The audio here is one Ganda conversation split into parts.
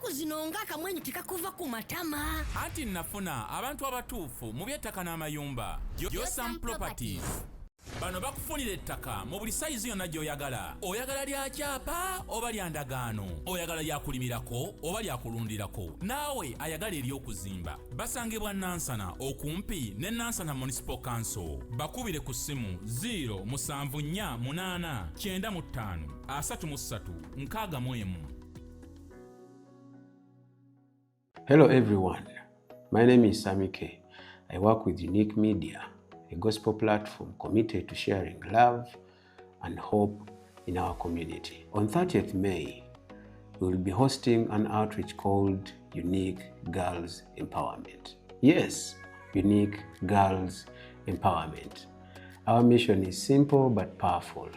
Ennaku zino ng'akamwenyu tekakuva ku matama. Anti nafuna abantu abatuufu mu by'ettaka n'amayumba. Josam Properties. Bano bakufunira ettaka mu buli sayizi yonna gy'oyagala. Oyagala lya kyapa oba lya ndagaano? Oyagala lya kulimirako oba lya kulundirako? Naawe ayagala ery'okuzimba. Basangibwa Nansana okumpi ne Nansana Municipal Council. Bakubire ku ssimu 0 7 4 8 95 33 61. Hello everyone, my name is Sammy K. I work with Unique Media, a gospel platform committed to sharing love and hope in our community. On 30th May, we will be hosting an outreach called Unique Girls Empowerment. Yes, Unique Girls Empowerment. Our mission is simple but powerful: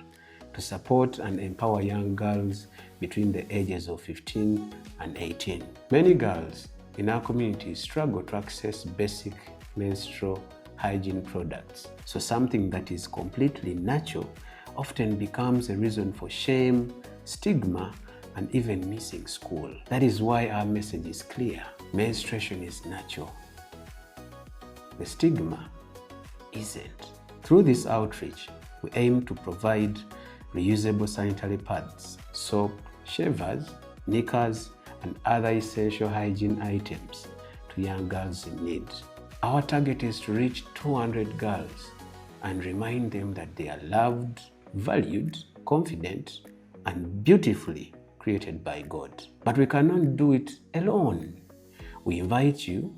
to support and empower young girls between the ages of 15 and 18. Many girls in our community struggle to access basic menstrual hygiene products. So something that is completely natural often becomes a reason for shame, stigma, and even missing school. That is why our message is clear. Menstruation is natural. The stigma isn't. Through this outreach, we aim to provide reusable sanitary pads, soap, shavers, knickers, and other essential hygiene items to young girls in need. Our target is to reach 200 girls and remind them that they are loved, valued, confident, and beautifully created by God. But we cannot do it alone. We invite you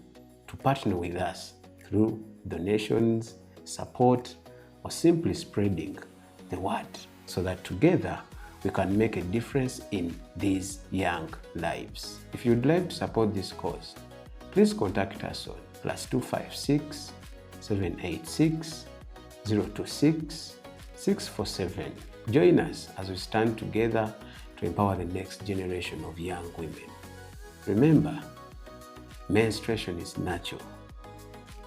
to partner with us through donations, support, or simply spreading the word so that together we can make a difference in these young lives. If you'd like to support this cause, please contact us on +256 786 026 647. Join us as we stand together to empower the next generation of young women. Remember, menstruation is natural.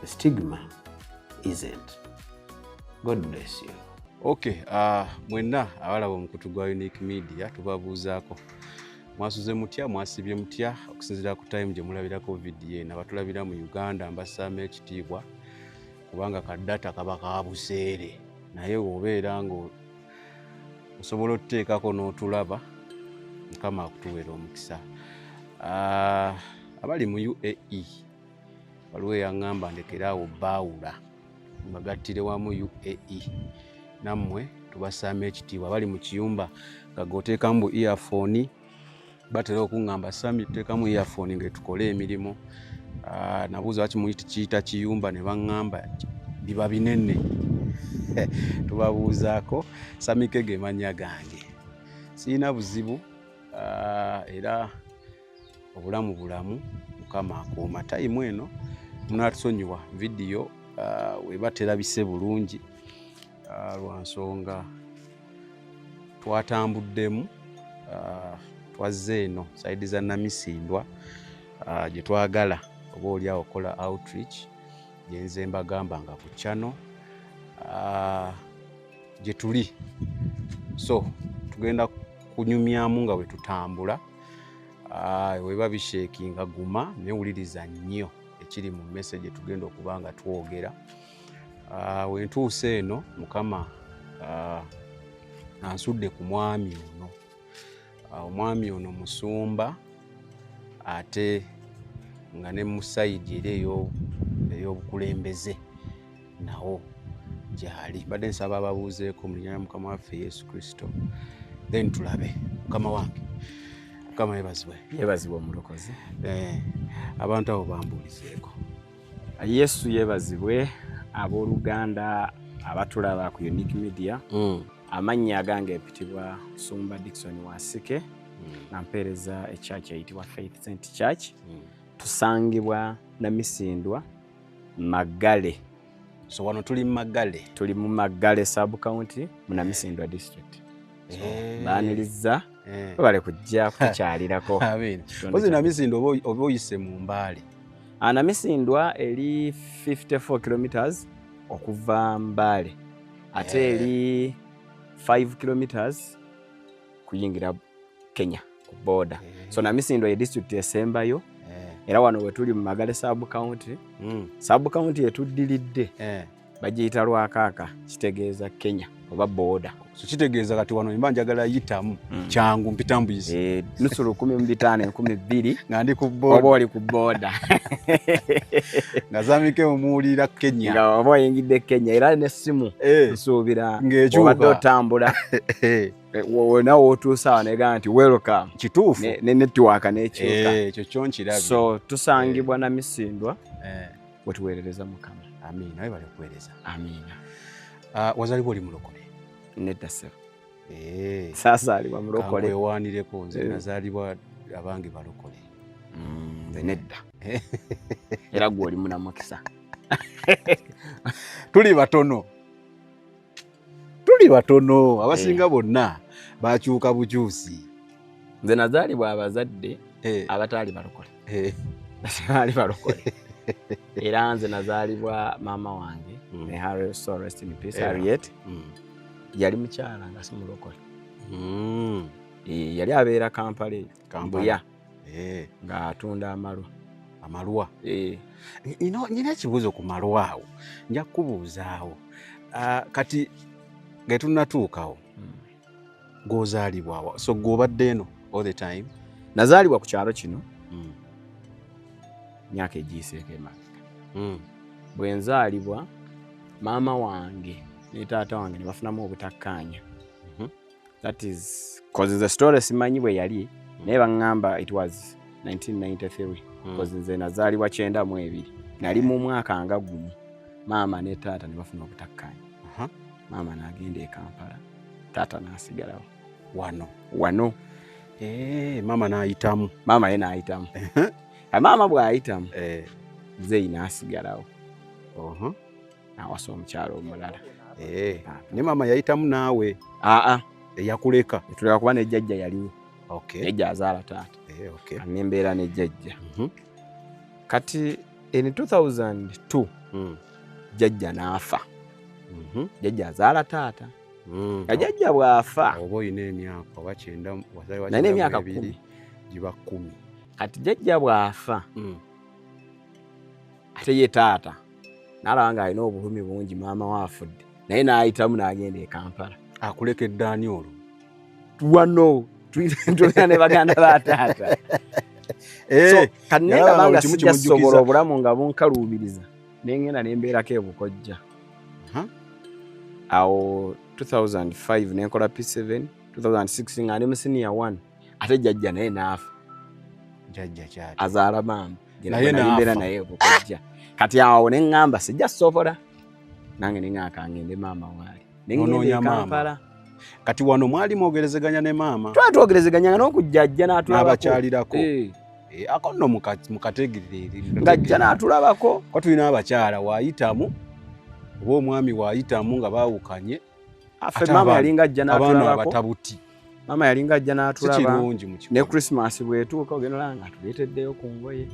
The stigma isn't. God bless you. Okay, mwenna abalaba omukutu gwa Unique Media, tubabuuzaako. Mwasuze mutya? Mwasibye mutya? Okusinziira ku time gye mulabirako vidiyo eno, abatulabira mu Uganda mbassaamu ekitiibwa kubanga ka data kaba ka buseere, naye bw'obeera nga osobola otuteekako n'otulaba, Mukama akutuweera omukisa. Abali mu UAE, waliwo eyaŋŋamba ndekeraawo baawula mbagattire wamu UAE, nammwe tubassaamu ekitiibwa. Bali mu kiyumba nga g'oteekamu bu earphone, batera okuŋŋamba, "Sami, tuteekamu earphone nga tukole emirimu." Nabuuza lwaki muyita kiyita kiyumba, ne baŋŋamba biba binene. Tubabuuzaako. Samike ge mannya gange. Sirina buzibu, era obulamu bulamu, Mukama akuuma. Time eno munatusonyiwa vidiyo weba terabise bulungi lwa nsonga twatambuddemu, twazze eno side za Namisindwa gye twagala oba oli awo okola outreach gyenze mbagamba nga ku channel gye tuli. So tugenda kunyumyamu nga bwe tutambula. Weba bishakinga, guma newuliriza nnyo ekiri mu message tugenda okuba nga twogera. Wentuuse eno, Mukama ansudde ku mwami ono. Omwami ono musumba ate nga ne mu side era ey'obukulembeze nawo gyali. Mbadde nsaba ababuuzeeko mu linnya lya Mukama waffe Yesu Kristo, then tulabe. Mukama wange, Mukama yebazibwe. Yebazibwe Omulokozi. Abantu abo bambuulizeeko. Yesu yeebazibwe. Abooluganda abatulaba ku Unique Media, amannya agange mpitibwa Sumba Dickson Wasike, nga mpeereza echurch eyitibwa Faith Cent Church. Tusangibwa Namisindwa, Magale. So wano tuli mu Magale. Tuli mu Magale sub county mu Namisindwa district. So, baaniriza, bale kujja kutukyalirako. Amiina. Kitundu Mpozi kyaffe. Namisindwa oba oyise mu Mbaale? Namisindwa eri 54 kilometers okuva Mbale, ate eri 5 kilometers kuyingira Kenya ku border. So Namisindwa ye district esembayo. Era wano wetuli mu Magale sub county. Sub county etuddiridde bagiyita Lwakaaka, kitegeeza Kenya oba border. So kitegeeza kati wano mba njagala yitamu kyangu, mpita Mbuyizi. Nusu 15,000, 2,000. Nga ndi ku oba border. Oli ku border. Nga Sammy K omuwulira Kenya. Nga oba oyingidde Kenya, era n'essimu nsuubira Ng'ekyuka. obadde otambula, wonna wootuuse awo negamba nti welcome. Kituufu. Ne network n'ekyuka. Ekyo kyo nkirabye. So tusangibwa Namisindwa, wetuweerereza Mukama. Amiina, webale kuweereza. Amiina. Ah, wazaalibwa oli mulokole? Nedda ssebo. Saasaalibwa mulokole. Kankwewaanireko, nze nazaalibwa abange balokole. Nze nedda, era gwe oli munamukisa. Tuli batono, tuli batono, abasinga bonna bakyuka bukyusi. Nze nazaalibwa abazadde abataali balokole. Baali balokole, era nze nazaalibwa maama wange, may her soul rest in peace, Harriet. Yali mukyala nga si mulokole. Yali abeera Kampala eyo. Kampala. Mbuya, ng'atunda amalwa. Amalwa. Nina ekibuuzo ku malwa awo, nja kukubuuzaawo. Ah, kati nga tetunnatuukawo, gw'ozaalibwa, so gw'obadde eno all the time? Nazaalibwa ku kyalo kino myaka egiyiseeko emabega. Bwe nzaalibwa, maama wange ne taata wange ne bafunamu obutakkaanya. That is 'cause nze story simanyi bwe yali, naye baŋŋamba it was 1993, 'cause nze nazaalibwa 92, nali mu mwaka nga gumu. Maama ne taata ne bafuna obutakkaanya. Maama n'agenda e Kampala, taata n'asigalawo. Wano? Wano. Maama n'ayitamu. Maama ye n'ayitamu. Maama bw'ayitamu, nzeyi n'asigalawo, n'awasa omukyalo omulala. Ne maama yayitamu naawe? Aa. Eyakuleka? Etuleka, kuba ne jjajja yaliwo. Jjajja azaala taata. Nembeera ne jjajja. Kati in 2002 jjajja n'afa. Jjajja azaala taata. Nga jjajja bw'afa, oba oyina emyaka oba 90, wazaalibwa nalina emyaka 92, 10. Giba 10. Kati jjajja bw'afa, ate ye taata n'alaba ng'alina obulumi bungi, maama we afudde, naye n'ayitamu n'agenda e Kampala. Akulekedde ani olwo? Wano tubeera ne baganda ba taata. So kati Yalaba nendaba nga buli kimu sijja kimujjukiza. sobola obulamu nga bunkaluubiriza, nengenda nembeerako ebukojja. Awo 2005 nenkola P7, 2006 nga ndi mu senior 1, ate jjajja naye n'afa. Jjajja kyati? Azaala maama. Naye Naye n'afa. naye ebukojja. Kati awo neŋŋamba sijja sobola, nange neŋŋamba kangende maama waali, nengenda Onoonya e maama. Kampala. Kati wano mwali mwogerezeganya ne maama? Twali twogerezeganya n'okujja ajja n'atulabako. N'abakyalirako? Eh. Ako nno mukategerere. Ng'ajja n'atulabako. Kwa tulina abakyala waayitamu oba omwami waayitamu nga baawukanye, Affe ate maama yalinga ajja abaana n'atulabako. abatabuti. Maama yalinga ajja Si n'atulaba. kirungi mu Ne kikolo. Christmas bw'etuuka, ogenda olaba nga atuleeteddeyo ku ngoye.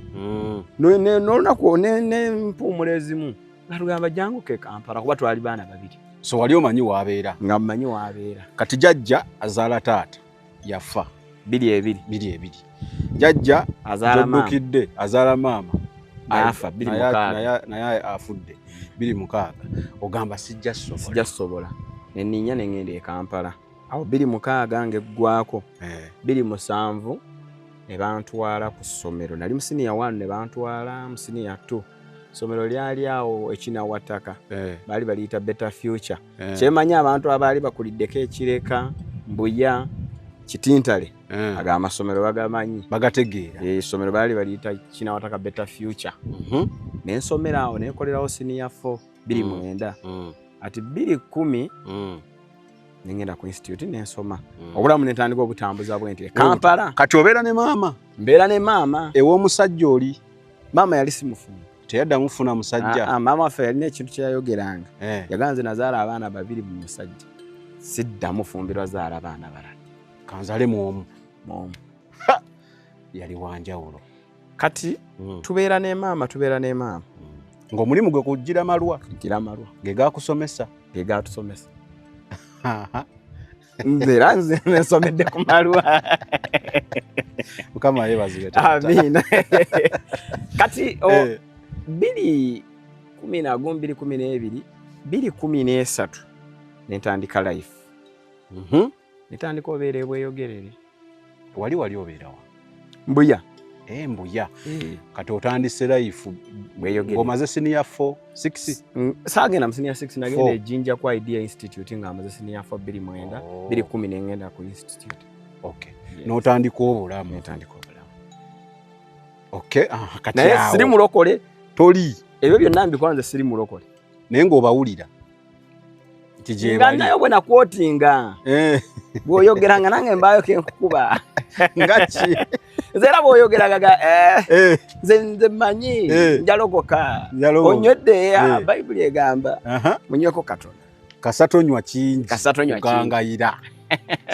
N'olunaku n'empuumula ezimu nga tugamba janguko e Kampala, kuba twali baana babiri. So wali omanyi waabeera? Nga mmanyi waabeera. Kati jjajja azaala taata yafa? 22. 22. Jjajja azaala maama. gy'oddukidde azaala maama N'afa 26. Naye afudde 26, ogamba sijja sobola. Sijja sobola, neninya nengenda e Kampala. Awo 26 ng'eggwako, 27 ne bantwala ku ssomero. Nali mu senior 1, ne bantwala mu senior 2. Ssomero lyali awo Ekinawataka, baali baliyita Better Future. Kyemanyi abantu abaali bakuliddeko Ekireka, Mbuya, Kitintale, ago amasomero bagamanyi. Bagategeera. Essomero baali baliyita Kinawataka Better Future. Nensomera awo, nenkolerawo senior 4 29. Ati 2010 nengenda ku institute nensoma. Obulamu nentandika obutambuza bwe nti e Kampala. Kati obeera ne maama? Mbeera ne maama. Ew'omusajja oli? Maama yali simufumbo. Teyaddamu kufuna musajja? Ah, ah, maama waffe yalina ekintu kyeyayogeranga. Yagamba, nze nazaala abaana babiri mu musajja, siddamu fumbirwa zaala baana balala. Kanzale mu omu. Mu omu. Yali wanjawulo. Kati tubeera ne maama, tubeera ne maama. Ng'omulimu gwe kugira malwa? Gira malwa. Ge gakusomesa? Ge gatusomesa. Nze era nze nsomedde ku malwa. Mukama yeebazibwe. Amiina. Kati 2011, 2012, 2013 nentandika life. Netandika obeera ebweyogerere. Wali obeerawa? Mbuya. Mbuya. Kati otandise life Bweyogerere. Ng'omaze senior 4, 6? Saagenda mu senior 6, nagenda e Jinja ku Idea Institute nga amaze senior 4 2009, 2010 nengenda ku institute. Okay. N'otandika obulamu. Netandika obulamu. Okay. Kati naye awo. siri mulokole. Toli. Ebyo byonna mbikola nze siri mulokole. Naye ng'obawulira. Nti gye Nga bali. nayo bwe nakwotinga. Bw'oyogeranga nange mbaayo ke nkukuba. Nga ki? Nze era bw'oyogeranga ga, nze mmanyi, njalokoka. Njalokoka. Onywedde, Bayibuli egamba, munyweko katono. Kasatonywa kingi. Kasatonywa kingi. Kugangayira.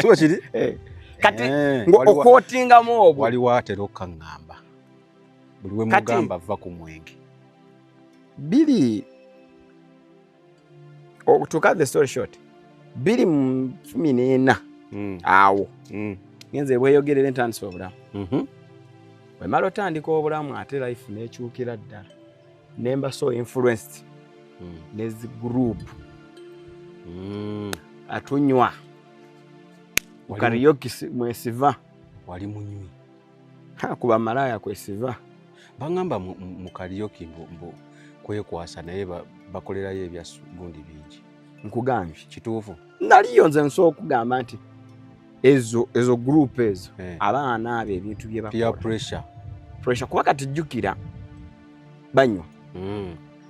Si bwe kiri? Kati okwotingamu obwo. Waliwo atera okkaŋŋamba. Buli we Kati mugamba va ku mwenge. Biri, to cut the story short, 2014 awo. Ngenze bweyogerere ntandise obulamu. Bwe mmala otandika obulamu ate life n'ekyukira ddala. Ne mba so influenced ne zi group. Atunywa. Mu karaoke mwesiva. Wali munywi. Ha, kuba malaya kwesiva. Bangamba mu karaoke mbu kwekwasa naye bakolerayo ebya gundi bingi. Nkugambye. Kituufu. Naliyo nze nsobola okugamba nti ezo group ezo, abaana abo ebintu bye bakola. Peer pressure. Pressure kuba kati jjukira banywa.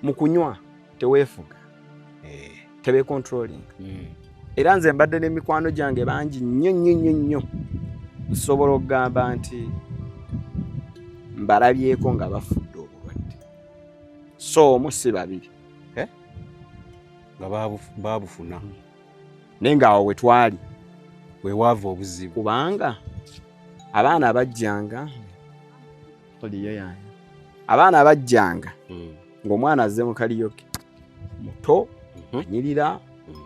Mu kunywa teweefuga. Tebeecontrolling. Era nze mbadde n'emikwano gyange bangi nnyo nnyo nnyo nnyo. Nsobola okugamba nti mbalabyeko nga bafudde obulwadde. So omu si babiri. Nga baabufuna. Naye ng'awo we twali. We waava obuzibu. Kubanga abaana bajjanga, oliyo yange. Abaana bajjanga ng'omwana azze mu karaoke muto, anyirira,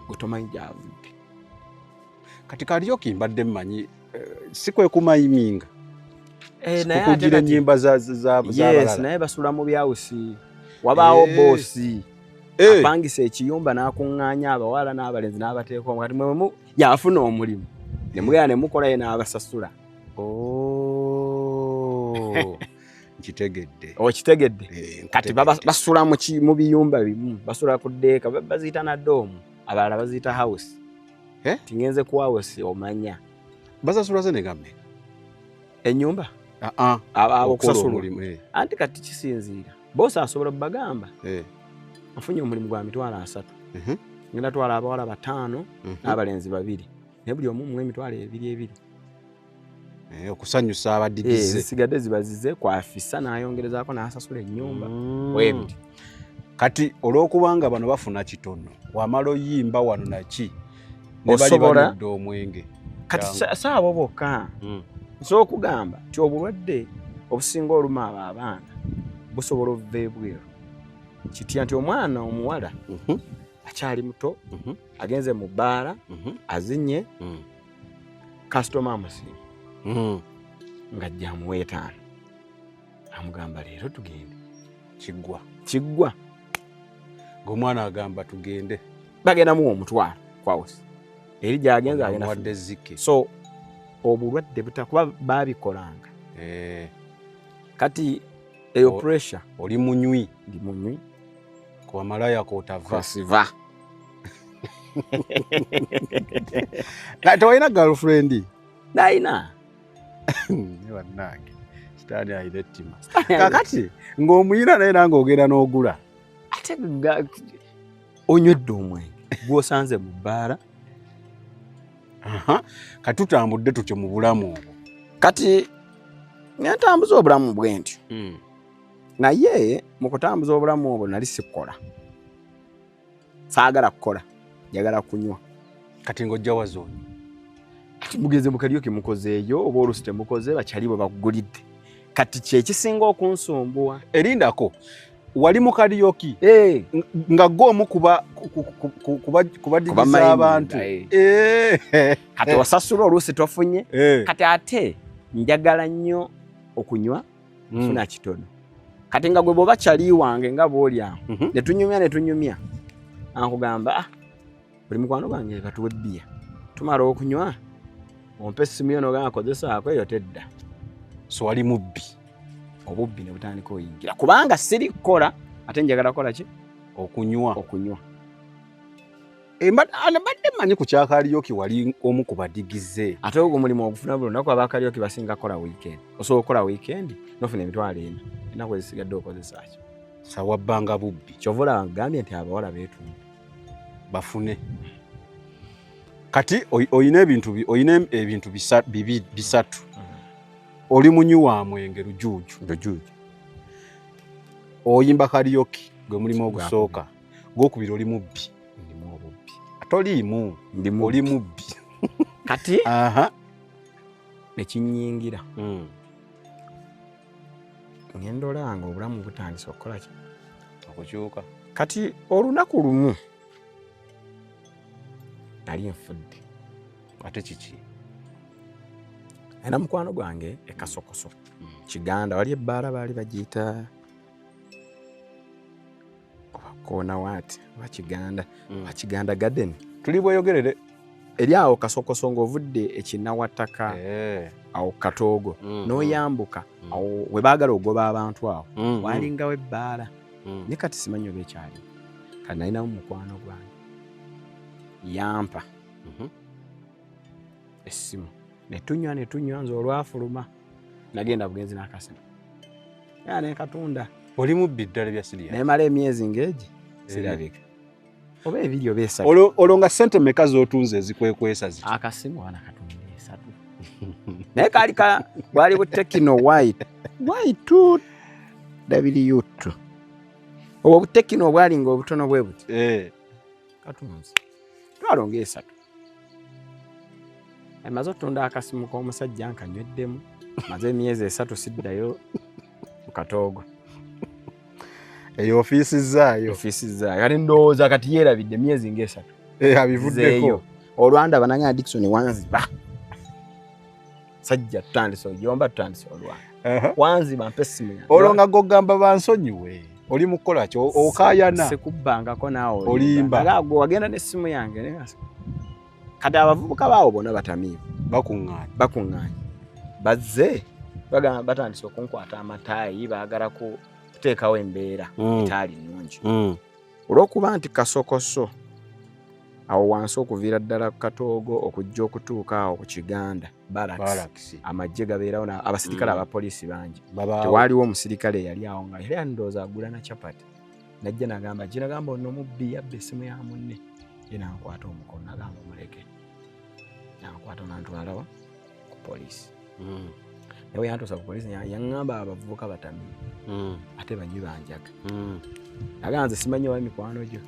gwe tomanyi gy'avudde. Kati karaoke mbadde mmanyi, si kwe kumayiminga. Naye ate Kukugira kati ennyimba Yes, z'abalala. naye basula mu byawusi. Wabaawo boosi. Apangisa ekiyumba n'akuŋŋaanya abawala n'abalenzi n'abateeka omwo. Kati mwe yafuna omulimu. Ne mugenda ne mukolayo n'abasasula. Nkitegedde. Okitegedde? Kati Nkitegedde. basula mu biyumba bimu, basula ku ddeeka, baziyita na doomu, abalala baziyita house. Ti ngenze ku house omanya. Basasula ze ne gammeka? Ennyumba? Okukola Okusasulwa. omulimu, Anti kati kisinziira. Boosi asobola obbagamba. Nfunye omulimu gwa 30,000. Ngenda twala abawala 5 n'abalenzi 2. Naye buli omu muwe 20,000. Okusanyusa abadigize. Zisigadde zibazize ku afisa n'ayongerezaako n'asasula ennyumba. Bwe bityo. Kati olw'okubanga bano bafuna kitono, wamala oyimba wano naki, ne bali Osobola banywedde omwenge. Kati Jangu. saabo bokka. Nsobola okugamba nti obulwadde obusinga oluma abo abaana busobola okuva ebweru. Kitya nti omwana omuwala akyali muto, agenze mu bbaala, azinye, kasitoma amusiima. Ng'ajja amuwa 5. Amugamba leero tugende. Kiggwa. Kiggwa. Ng'omwana agamba tugende. Bagenda muwa 10,000 ku house. Eri gy'agenze agenda Amuwadde funa. zike. So obulwadde butakuba baabikolanga. Kati eyo pressure. Oli munywi. Ndi munywi. Ku malaya kw'otava. Kwesiva. Kati tewalina girlfriend? Nalina. Ne bannange, Sitaani alina ettima. Kaakati ng'omuyina naye nange ogenda n'ogula. Ate onywedde omwenge gw'osanze mu bbaala. Kati tutambudde tutyo mu bulamu obwo. Kati ne ntambuza obulamu bwe ntyo. Naye mu kutambuza obulamu obwo nali sikukola. Saagala kukola, njagala kunywa. Kati ng'ojja wa zooni? Kati mugenze mu karaoke mukozeeyo oba oluusi temukoze bakyali bwe bakugulidde. Kati kye kisinga okunsumbuwa. Erindako Wali mu karaoke nga gwe omu kubadigiza abantu. Kati osasula oluusi tofunye. Kati ate njagala nnyo okunywa nfuna kitono. Kati nga gwe bw'oba kyali wange nga bw'oli awo ne tunyumya ankugamba buli mukwano gwange batuwe bbiya tumala okunywa ompe essimu yo n'ogamba kozesaako eyo tedda. So wali mubbi. Obubbi ne butandika oyingira kubanga siri kukola ate njagala kukola ki? Okunywa. Okunywa. Mbadde mmanyi ku kya karaoke wali omu ku badigize. Ate ogwo mulimu ogufuna buli lunaku aba karaoke basinga kukola weekend. Osobola okukola weekend n'ofuna 400 ennaku ezisigadde okozesa ki? Sawa bbanga bubbi. Ky'ova olaba nkugambye nti abawala beetunda. Bafune. Kati oyina ebintu bisatu. Oli munywi wa mwenge lujuuju. Lujuuju. Oyimba karaoke gwe mulimu ogusooka. Ogwokubiri oli mubbi. Ndimu obubbi. Toliimu. Oli mubbi. Kati nekinnyingira. Ngenda olaba obulamu butandise okukola ki? Okukyuka. Kati olunaku lumu nali nfudde. Ate kiki? Alina mukwano gwange e Kasokoso. Kiganda wali ebbaala baali bagiyita oba koona waati oba Kiganda oba Kiganda Garden. Tuli bweyogerere. Eri awo Kasokoso ng'ovudde ekinnawataka awo Katoogo n'oyambuka awo we baagala ogoba abantu awo walingawo ebbaala naye kati simanyi oba ekyaliwo. Kati nalinamu mukwano gwange yampa essimu ne tunywa nze olwafuluma nagenda bugenzi n'akasimu era ne katunda. Oli mubbi ddala bya siriya. Nemala emyezi ng'egi sirabika oba 2 oba 3. Olwo nga ssente mmeka z'otunze ezikwekwesa ziti? Akasimu wana katunda 3 naye kaali bwali bu Tecno Y2 W2 obwo bu Tecno obwalinga obutono bwe buti katunze twalo nga 3. Emaze otunda akasimu k'omusajja nkanyweddemu maze emyezi 3 siddayo mu Katoogo. Eyo ofiisi zaayo. Ofiisi zaayo. Kati ndowooza kati yeerabidde emyezi nga 3. Abivuddeko. Olwanda bananga Dickson wanziba. Sajja tutandise oyomba tutandise olwana. Wanziba mpe essimu yange. Olwo nga gogamba bansonyiwe. Oli mu kukola ki? Okaayana. Sikubbangako naawe olimba. Nga gwe wagenda n'essimu yange. Kati abavubuka baawo bonna batamiivu. Bakuŋŋaanye. Bazze bagamba batandise okunkwata amataayi baagala kuteekawo embeera etaali nnungi. Olw'okuba nti Kasokoso awo wansi okuviira ddala ku Katoogo okujja okutuuka awo ku Kiganda Barracks amagye gabeerawo abasirikale abapoliisi bangi. Tewaaliwo omusirikale eyali awo nga era ndowooza agula na chapati. Najja n'agamba nagamba ono mubbi yabba essimu ya munne. Ye n'ankwata omukono n'agamba muleke. N'ankwata n'antwala ku poliisi. Naye yantuusa ku poliisi yaŋŋamba abavubuka batamiivu ate banywi banjaga. Agamba nze simanyi oba mikwano gyo.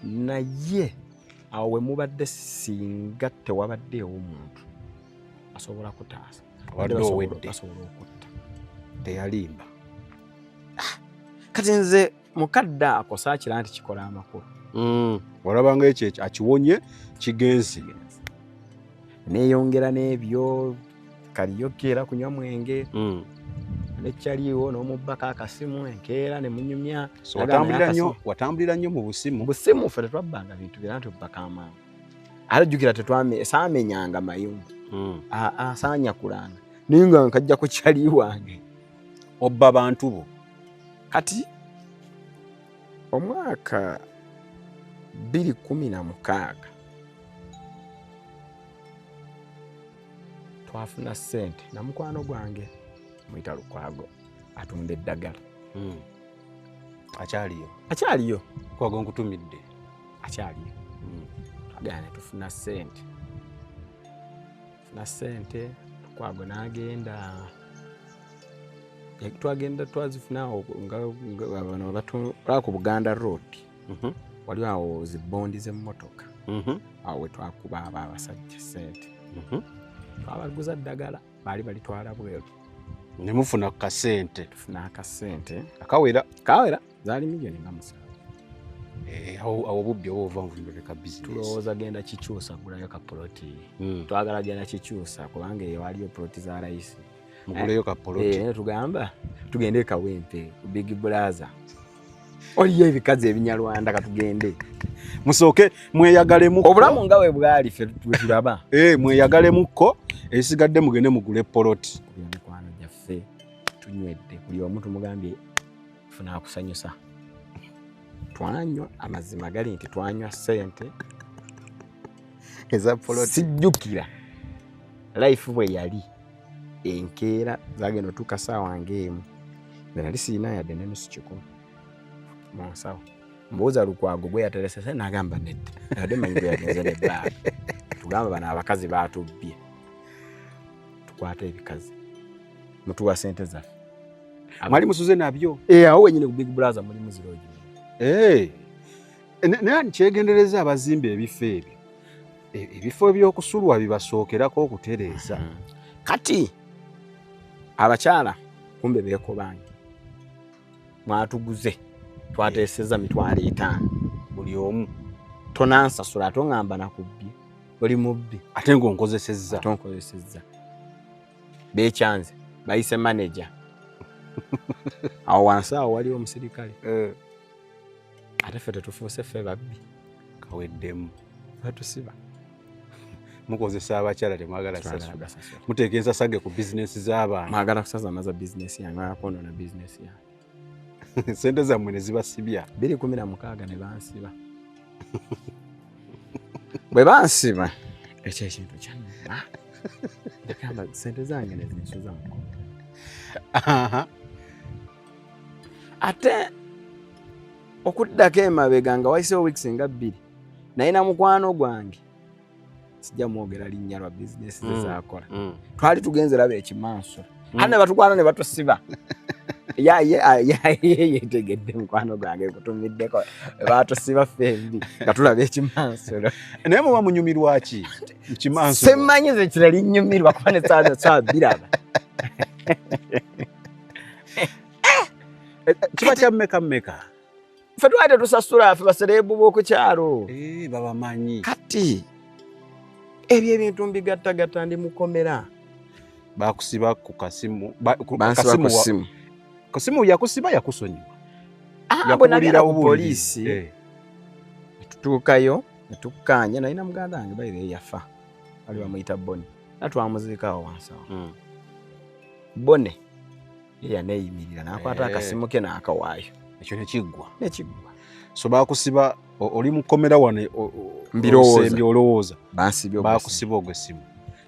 Naye awo we mubadde singa tewabaddeewo muntu asobola kutaasa. Basobola okutta. Teyalimba. Kati nze mukadde ako saakira nti kikola amakulu. Olabanga ekyo akiwonye kigenze. Neeyongera n'ebyo karaoke era kunywa mwenge. Nekyaliwo n'omubbako akasimu enkeera ne munyumya. So watambulira nnyo mu busimu. Busimu ffe tetwabbanga bintu bira nti obbaka amangu. Ate jjukira saamenyanga mayumba. Saanyakulanga. Naye nga nkajja ku kyali wange. Obba bantu bo. Kati omwaka 2016 twafuna ssente na mukwano gwange muyita Lukwago atunda eddagala. Akyaliyo. Akyaliyo. Lukwago nkutumidde. Akyaliyo. Twagala ne tufuna ssente. Tufuna ssente Lukwago n'agenda. Twagenda twazifuna awo nga bano batula ku Buganda Road. Waliwo awo zi bondi z'emmotoka. Awo we twakuba abo abasajja ssente. Twabaguza ddagala baali balitwala bweru. Ne mufuna kasente. Tufuna akasente. Akawera. Kawera zaali 7 million. Awo bubbi oba ova mu ka business. Tulowooza genda kikyusa gulayo ka poloti. Twagala genda kikyusa kubanga eyo waliyo poloti za layisi. Muguleyo ka poloti. Eh, tugamba tugende e Kawempe ku Big Brother. Oliyo ebikazi ebinyarwanda, katugende. Musooke mweyagalemu. Obulamu nga bwe bwali ffe bwe tulaba. Mweyagalemukko, esigadde mugende mugule poloti. Kubira mikwano gyaffe, tunywedde, buli omu tumugambye funa akusanyusa. Twanywa, amazima gali nti twanywa ssente eza poloti. Sijjukira life bwe yali enkeera, zagenda otuuka saawa ng'emu nze nali siina yadde nenusu 100 mu nsawo. Mbuuza Lukwago gwe yaterese, nagamba nedda, adde manyi gwe yagenze nebbaala. Tugamba bano abakazi baatubbye, tukwata ebikazi, mutuwa sente zaffe. Mwali musuze nabyo? Eh, awo wenyini ku Big Brother mulimu zi lodge. Naye nkyegendereza abazimba ebifo ebyo, ebifo ebyokusulwa bibasookerako okutereeza. Kati abakyala kumbe beekobaanye, mwatuguze, twateeseza 50,000 buli omu. Tonansasula, ate oŋŋamba nakubbye, oli mubbi. Ate ng'onkozesezza. Ate onkozesezza. Beekyanze, bayise manager. Awo wansi awo waliwo omusirikale. Ate ffe tetufuuse ffe babbi? Kaweddemu. Batusiba. Mukozesa abakyala, temwagala Twagala sasula. gasasula. Muteeka ensasage ku bizinesi z'abantu. Mwagala kusazamaza bizinesi yange, mwagala kwonoona bizinesi yange. Sente zammwe ne zibasibya. 2016 ne bansiba. Bwe bansiba, ekyo ekintu kyannuma. Gamba sente zange nezinsuza mukono. Ate okuddako emabega nga wayisewo weeks nga 2, naye na mukwano gwange, sijja mwogera linnya lwa bizinesi ze zaakola, twali tugenze laba ekimanso, ate ne batukwata ne batusiba. Ye yetegedde mukwano gwange kutumiddeko, batusiba ffembi nga tulaba ekimansulo. Naye muba munyumirwa ki kimansulo? Semmanyi ze kirali nnyumirwa kuba ne saa biraba. Kiba kya mmeka mmeka? Ffe twali tetusasula, ffe basereebu b'oku kyalo. Babamanyi. Kati ebyo ebintu mbigattagatta, ndi mukomera. Bakusiba ku kasimu Bansiba kasimu ku ssimu. Kasimu yakusiba, yakusonyiwa? Ah, bwe nagenda ku Yakubuulirawo poliisi, netutuukayo netukkaanya, nalina muganda wange baire yafa, bali bamuyita Bone, era twamuziikawo wansi awo. Bone ye yaneeyimirira n'akwata akasimu ke n'akawaayo. Ekyo nekiggwa. Nekiggwa. So bakusiba oli mukomera wano Mbirowooza. osembye olowooza. Bansibye ogw'essimu. Bakusiba ogw'essimu,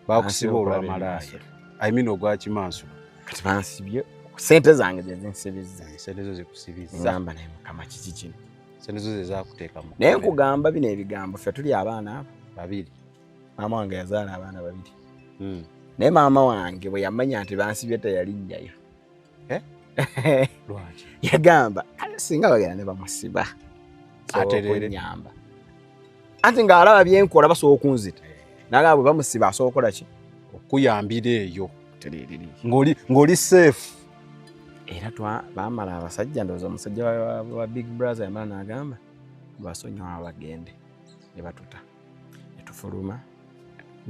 bakusiba Bansibye okulaba olwamalaaya. ebimansulo. I mean ogwa kimansulo. Kati bansibye, sente zange ze zinsibizza. Sente zo zikusibiza. Ngamba naye Mukama, kiki kino? Sente zo ze zakuteeka mu Naye kkomera. nkugamba bino ebigambo, ffe tuli abaana abo babiri. Maama wange yazaala abaana babiri, naye maama wange bwe yamanya nti bansibye teyalinnyayo. Eh? Lwaki? Yagamba kale singa bagenda ne bamusiba Atereere. okunyamba, anti ng'alaba byenkola basobola okunzita, nagamba bwe bamusiba asobola okukola ki? Okuyambira eyo. Tereerere. Ng'oli safe. Era baamala abasajja, ndowooza omusajja wa Big Brother yamala n'agamba basonyiwa bagende, ne batuta ne tufuluma.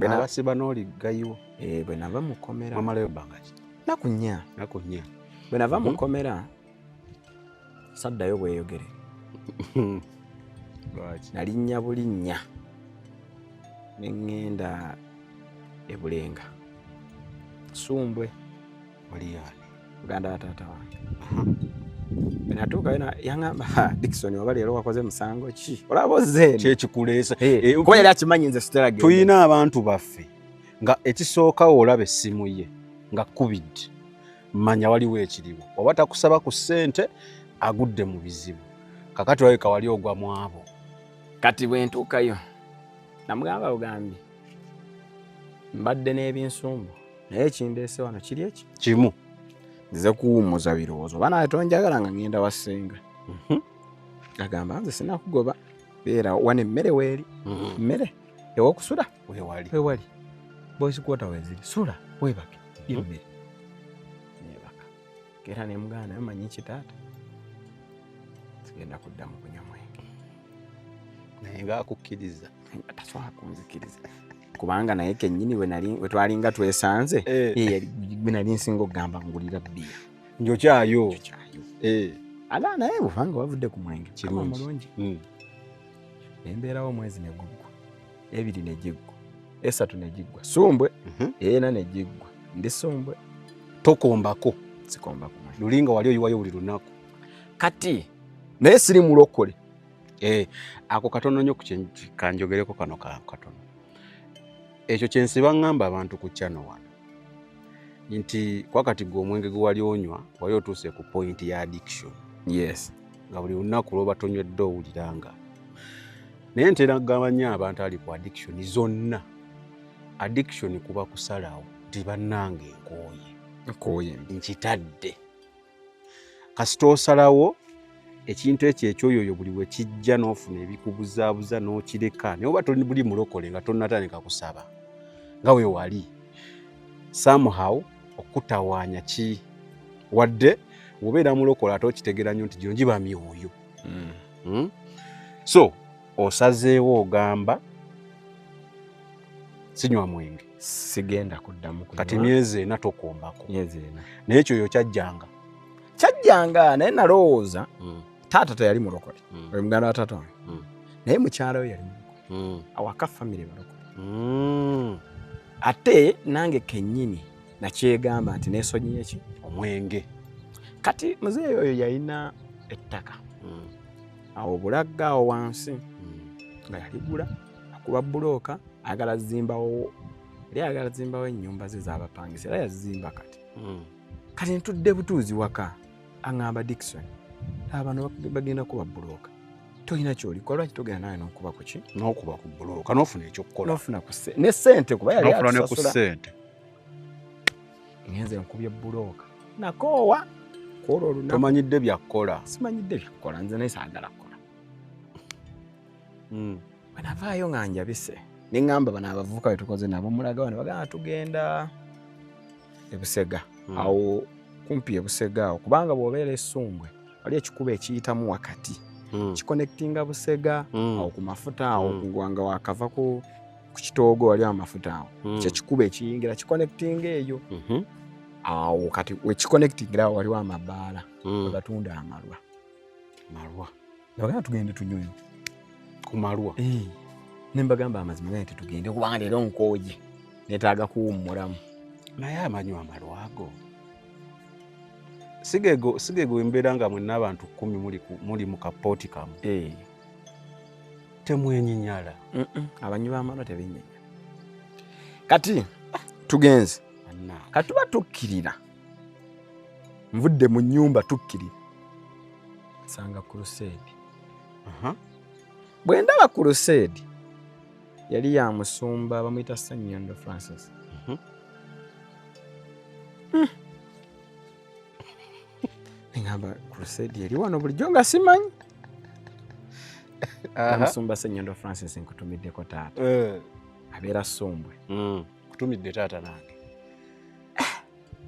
Abasiba n'oligayiwo. Eh, bwe nava mu kkomera. Mwamalayo bbanga ki? Naku 4. Naku 4. Bwe nava mu kkomera saddayo bweyogere. Lwaki? Nalinnya bulinnya ne ŋŋenda e Bulenga Sumbwe. Waliyani? Muganda wa taata wange. Bwe natuukayo yaŋŋamba, "Ha, Dickson, oba leero wakoze musango ki? Olaba ozze eno." Kyekikuleesa. Kuba yali akimanyi nze sitera genda. Tulina abantu baffe nga ekisookawo olaba essimu ye nga kubidde, manya waliwo ekiriwo, oba takusaba ku ssente, agudde mu bizibu. Kakati olabika wali ogwa mu abo. Kati bwe ntuukayo namugamba bugambi, mbadde n'ebinsumbu, naye ekindeese wano kiri eki kimu. Nzize kuwummuza birowoozo, oba naye tonjagala nga ŋŋenda wasenga. Agamba nze sinakugoba, beera wano, emmere weeri, mmere ewokusula wewali. Wewali, boys quarter weziri, sula weebake, emmere. Keera ne mugaana manyi ki taata, sigenda kuddamu kunywa mwenge. Naye ng'akukkiriza? Tasobola kunzikiriza, kubanga naye kennyini we twalinga twesanze, bwe nali nsinga okugamba ngulira bbiya. Njokyayo. Ala naye bubanga wavudde ku mwenge kirungi. Embeerawo omwezi ne guggwa, 2 ne giggwa, 3 ne giggwa, Sumbwe 4 ne giggwa, ndi Sumbwe. Tokombako? Sikombako. Lulinga wali oyiwayo buli lunaku. Kati naye siri mulokole. Ako katono nnyo kanjogereko kano katono. Ekyo kye nsiba ŋŋamba abantu ku channel wano nti kwakati gwe omwenge gwe wali onywa wali otuuse ku point ya addiction. Yes. Nga buli lunaku lwoba tonywedde owuliranga. Naye ntera kugamba nnyo abantu ali ku addiction zonna, addiction kuba kusalawo nti bannange nkooye. Nkooye. Nkitadde. Kasita osalawo ekintu ekyo ekyoyoyo buli we kijja n'ofuna ebikubuzaabuza n'okireka, naye oba toli buli mulokole nga tonnatandika kusaba nga we wali, somehow okutawaanya ki wadde obeera mulokole ate okitegeera nnyo nti gino giba myoyo. So osazeewo ogamba sinywa mwenge, sigenda kuddamu kunywa. Kati myezi 4 tokombako. Myezi 4. Naye ekyoyo kyajjanga. Kyajjanga, naye nalowooza taata teyali mulokole, oyo muganda wa taata wange, naye mukyala we yali mulokole, awaka famire balokole. Ate nange kennyini nakyegamba nti neesonyiye ki omwenge. Kati muzeeyi oyo yalina ettaka awo Bulagga awo wansi, nga yaligula akuba bulooka, ayagala zimbawo, yali ayagala zimbawo ennyumba ze z'abapangisa, era yazimba. Kati kati ntudde butuuzi waka, aŋŋamba Dickson, abano bagenda kuba bulooka, tolina kyolikola, lwaki togenda nawe n'okuba ku ki? N'okuba ku bulooka n'ofuna ekyokukola. N'ofuna ku ne ssente, kuba yali atusasula. Ssente. Ngenze nkubye bulooka, nakoowa kwolwo olunaku. Tomanyidde bya kukola? Simanyidde byakukola, nze naye saagala kukola. Bwe navaayo nga njabise, ne ŋŋamba bano abavubuka be tukoze nabo mulaga bano, bagamba tugenda e Busega. Awo kumpi e Busega awo, kubanga bw'obeera e Ssumbwe wali ekikubo ekiyitamu wakati kiconnectinga Busega awo ku mafuta awo, nga wakava ku kitoogo wali amafuta awo, kyekikubo ekiyingira kiconnectinga eyo awo. Kati wekiconnectingira awo waliwo amabaala webatunda amalwa. Malwa. Nabagamba tugende tunywe ku malwa. Ne mbagamba amazima gange titugende, kubanga leero nkooye, neetaaga kuwummulamu. Naye amanywa amalwa ago sigego embeera nga mwenna abantu 10 muli mu kapooti kamu. Temwenyinyala? Abanywi b'amalwa tebenyinyala. Kati tugenze, kati tuba tukkirira, nvudde mu nnyumba tukkirira, nsanga crusade. Bwe ndaba crusade yali ya musumba bamuyita Ssenyondo Francis. Ngamba crusade yali wano bulijjo nga simanyi. Musumba Ssenyondo Francis nkutumiddeko taata. Abeera Ssumbwe. Kutumidde taata nange.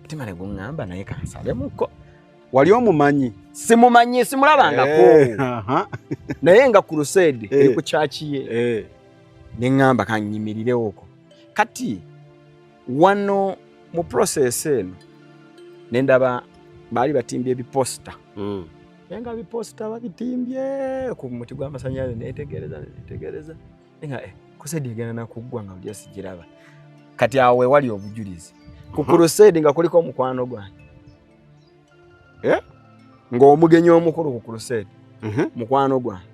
Mutima ne guŋŋamba naye kansalemuko. Wali omumanyi? Simumanyi, simulabangako. Naye nga crusade eri ku kyaki ye. Ne ŋŋamba kannyimirirewo. Kati wano mu process eno ne ndaba baali batimbye ebiposita. Naye nga biposita babitimbye ku muti gw'amasannyalaze, neetegereza nga crusade egenda nakuggwa nga bulijjo sigiraba. Kati awo we wali obujulizi ku crusade nga kuliko omukwano gwange, ng'omugenyi omukulu ku crusade mukwano gwange,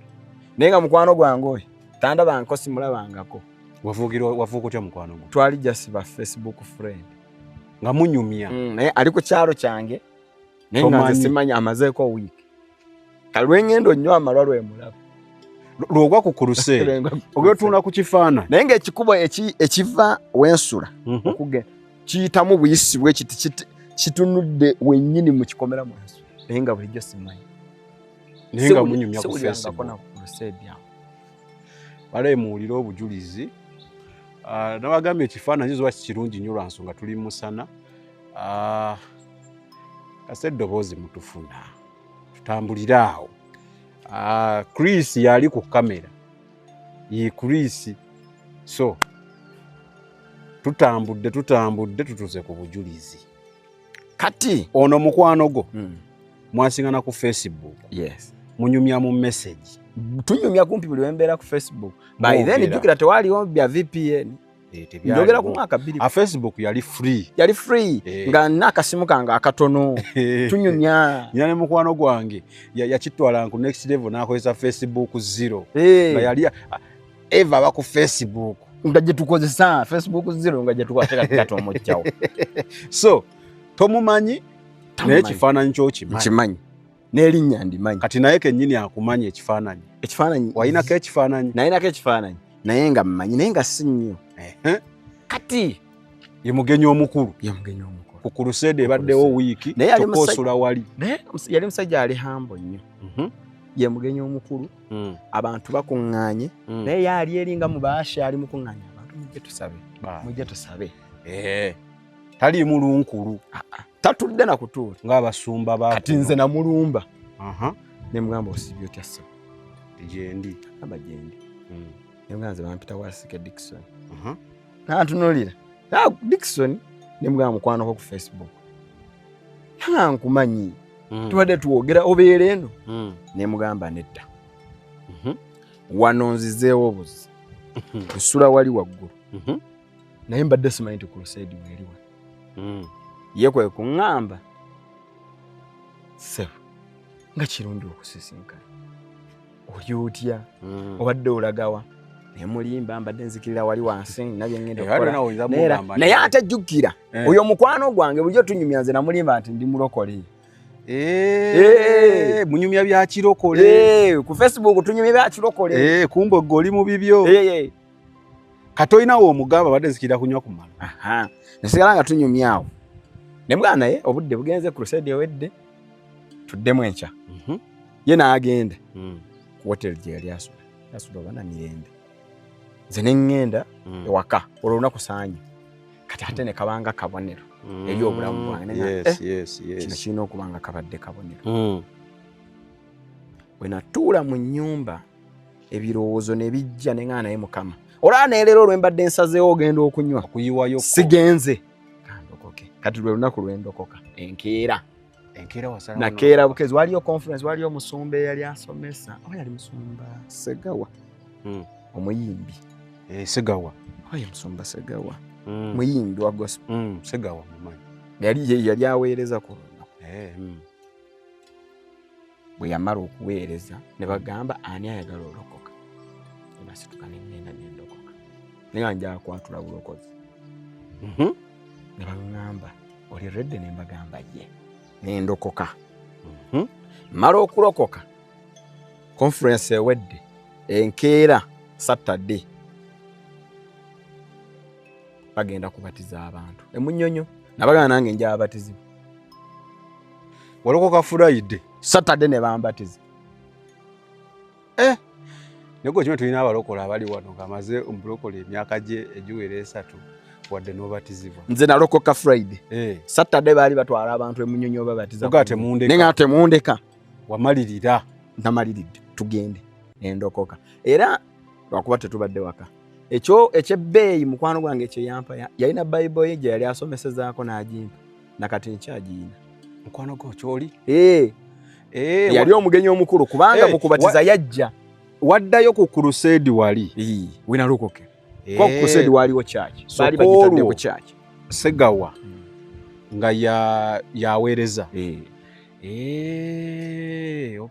naye nga mukwano gwange oyo tandabangako, simulabangako. Wafuuka otya mukwano gwo? Twali just ba Facebook friend. Nga munyumya? Naye ali ku kyalo kyange, naye nga nze simanyi, amazeeko wiiki. Kale lwengendo nnyo amalwa lwemulaba. Lwogwa ku crusade ogwetunda ku kifaananyi. Naye ng'ekikubo ekiva wensula okugenda kiyitamu buyisi bwe kiti kitunudde wennyini mu kikomera mwensula, naye nga bulijjo simanyi. Naye nga munyumya ku Facebook. Na ku crusade awo. Balaye muwulire obujulizi. Nabagambye ekifaananyi zoba kirungi nnyo lwa nsonga tuli musana. Kase eddoboozi mutufuna, tutambulire awo. Chris yali ku kamera, ye Chris. So tutambudde tutambudde, tutuuse ku bujulizi. Kati ono mukwano gwo mwasingana ku Facebook? Yes. Munyumya mu message? Tunyumya kumpi buli wembeera ku Facebook. By then, Mwogera. jjukira tewaliwo bya VPN. Tebyaliwo. Njogera ku mwaka bbiri. A Facebook yali free. Yali free. Nga nina akasimu kange akatono, tunyumya. Nina ne mukwano gwange yakitwala ku next level n'akozesa Facebook zero. Nga yali eva aba ku Facebook. Nga gye tukozesa Facebook zero, nga gye tukwateka kati omujjawo. So tomumanyi, naye Tamumanyi. ekifaananyi kyokimanyi. Nkimanyi, n'erinnya ndimanyi. Kati naye kennyini akumanyi ekifaananyi? Ekifaananyi. Walinako ekifaananyi? Nalinako ekifaananyi, naye nga mmanyi, naye nga si nnyo. Kati ye mugenyi omukulu. Ye mugenyi omukulu ku crusade ebaddewo wiiki. Naye yali kyokka osula wali. Naye yali musajja ali humble nnyo. Ye mugenyi omukulu, abantu bakuŋŋaanye, naye ye ali eri nga mubaasha, ali mukuŋŋaanya abantu, mujje tusabe, mujje tusabe. Taliimu lunkulu. Tatudde na kutuula. Ng'abasumba ba Kati nze namulumba ne mugamba, "Osibye otya ssebo?" Gyendi. Gamba, "Gyendi." Ne mugamba, "Nze bampita Wasike Dickson." Nantunuulira, "Ah, Dickson." Ne mugamba, "Mukwanoko ku Facebook." "Nga nkumanyi, tubadde twogera, obeera eno?" Ne mugamba, "Nedda, wano nzizeewo obuzi, nsula wali waggulu, naye mbadde simanyi nti crusade weeri wano." Ye kwe kuŋŋamba, "Ssebo, nga kirungi okusisinkana, oli otya? Obadde olagawa?" Ne mulimba, "Mbadde nzikirira wali wansi, nina bye ŋŋenda Eh, okukola." waliwo nawe oyinza Naye era- mugamba Naye ate jjukira, oyo mukwano gwange, bulijjo tunyumya, nze namulimba nti ndi mulokole. Munyumya bya kirokole. Ku Facebook tunyumya bya kirokole. Kumbe gwe oli mu bibyo. Kati olinawo omugamba, "Badde nzikirira kunywa kumala." Aha. Nesigala nga tunyumyawo, ne mugamba, "Naye obudde bugenze, crusade ewedde, tuddemu enkya." Ye n'agenda ku hoteri gye yali asula, asula oba Namirembe, nze ne ŋŋenda ewaka olwo olunaku sanyu. Kati ate ne kabanga kabonero eri obulamu bwange. Ne nga, "Eh, kino kirina okuba nga kabadde kabonero." Bwe natuula mu nnyumba, ebirowoozo ne bijja, ne ŋŋamba, "Naye Mukama, olaba naye leero olwe mbadde nsazeewo ogenda okunywa, Okuyiwayo. sigenze, kandokoke." Kati lwe lunaku lwendokoka, enkeera. Enkeera wasala? Nakeera bukezi, waliyo conference, waliyo omusumba eyali asomesa, oba yali musumba Segawa, omuyimbi. Segawa. Oba ye musumba Segawa, muyimbi wa gospel. Segawa mumanyi. Yali ye yali aweereza ku lunaku. Bwe yamala okuweereza, ne bagamba, "Ani ayagala olokoka?" Nasituka neŋŋenda nendokoka, naye nga njala kwatula bulokozi. Ne baŋŋamba, "Oli ready?" Ne mbagamba, "Ye." Nendokoka. Mala okulokoka, conference ewedde, enkeera Saturday bagenda kubatiza abantu emunyonyo, nabagamba, "Nange njala batizibwa." Walokoka Friday? Saturday ne bambatiza. Naye gwe kimwe, tulina abalokole abali wano ng'amaze omulokole emyaka gye egiwera 3, wadde n'obatizibwa. Nze nalokoka Friday, Saturday baali batwala abantu emunyonyo babatiza. Ogaa temundeka. Nenga temundeka. Wamalirira. Namaliridde, tugende, nendokoka. Era lwakuba tetubadde waka, ekyo ekyebbeeyi mukwano gwange kyeyampa, yalina bayibuli ye gye yali asomesezaako n'agimpa, nakati nkyagiyina. Mukwano gwo kyoli? Eh, yali omugenyi omukulu kubanga mu kubatiza yajja. Waddayo ku crusade wali? Wenalokoke kuba ku crusade waliwo church, So baali bagitadde kwolwo ku church. Segawa nga yaweereza.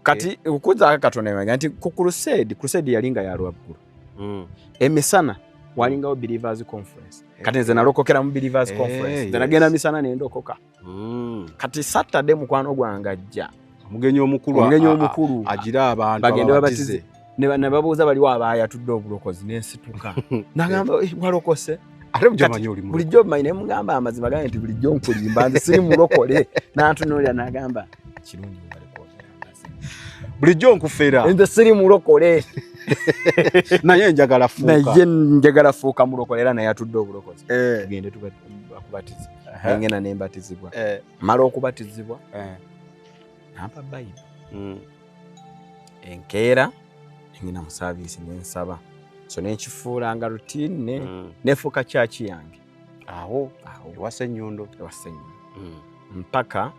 Kati okuzaako katono emabega nti ku crusade, crusade yali nga yalwaggulu, emisana walingawo believers conference. Kati nze nalokokera mu believers conference. Nze nagenda misana nendokoka. Kati Saturday mukwano gwange ajja. Omugenyi omukulu. Omugenyi omukulu. Agira abantu bagende babatize. babatize. Ne babuuza baliwo abayatudde obulokozi, nensituka, nagamba, "Eh, walokose?" Ate bulijjo omanyi oli mulokole. Bulijjo omanyi. Naye mugamba amazima gange nti bulijjo nkulimba, nze siri mulokole. Nantunuulira nagamba, "Kirungi, webale kwogera amazima." Bulijjo nkufera. Nze siri mulokole. Naye njagala fuuka. Naye njagala fuuka mulokole, era naye atudde obulokozi. Tugende. Bakubatiza. Nengenda nembatizibwa. Mala okubatizibwa. Nampa Bible. Enkeera ngenda mu service nensaba. So nenkifuula nga routine nefuuka church yange. Awo ewa Ssenyondo. Ewa Ssenyondo. Mpaka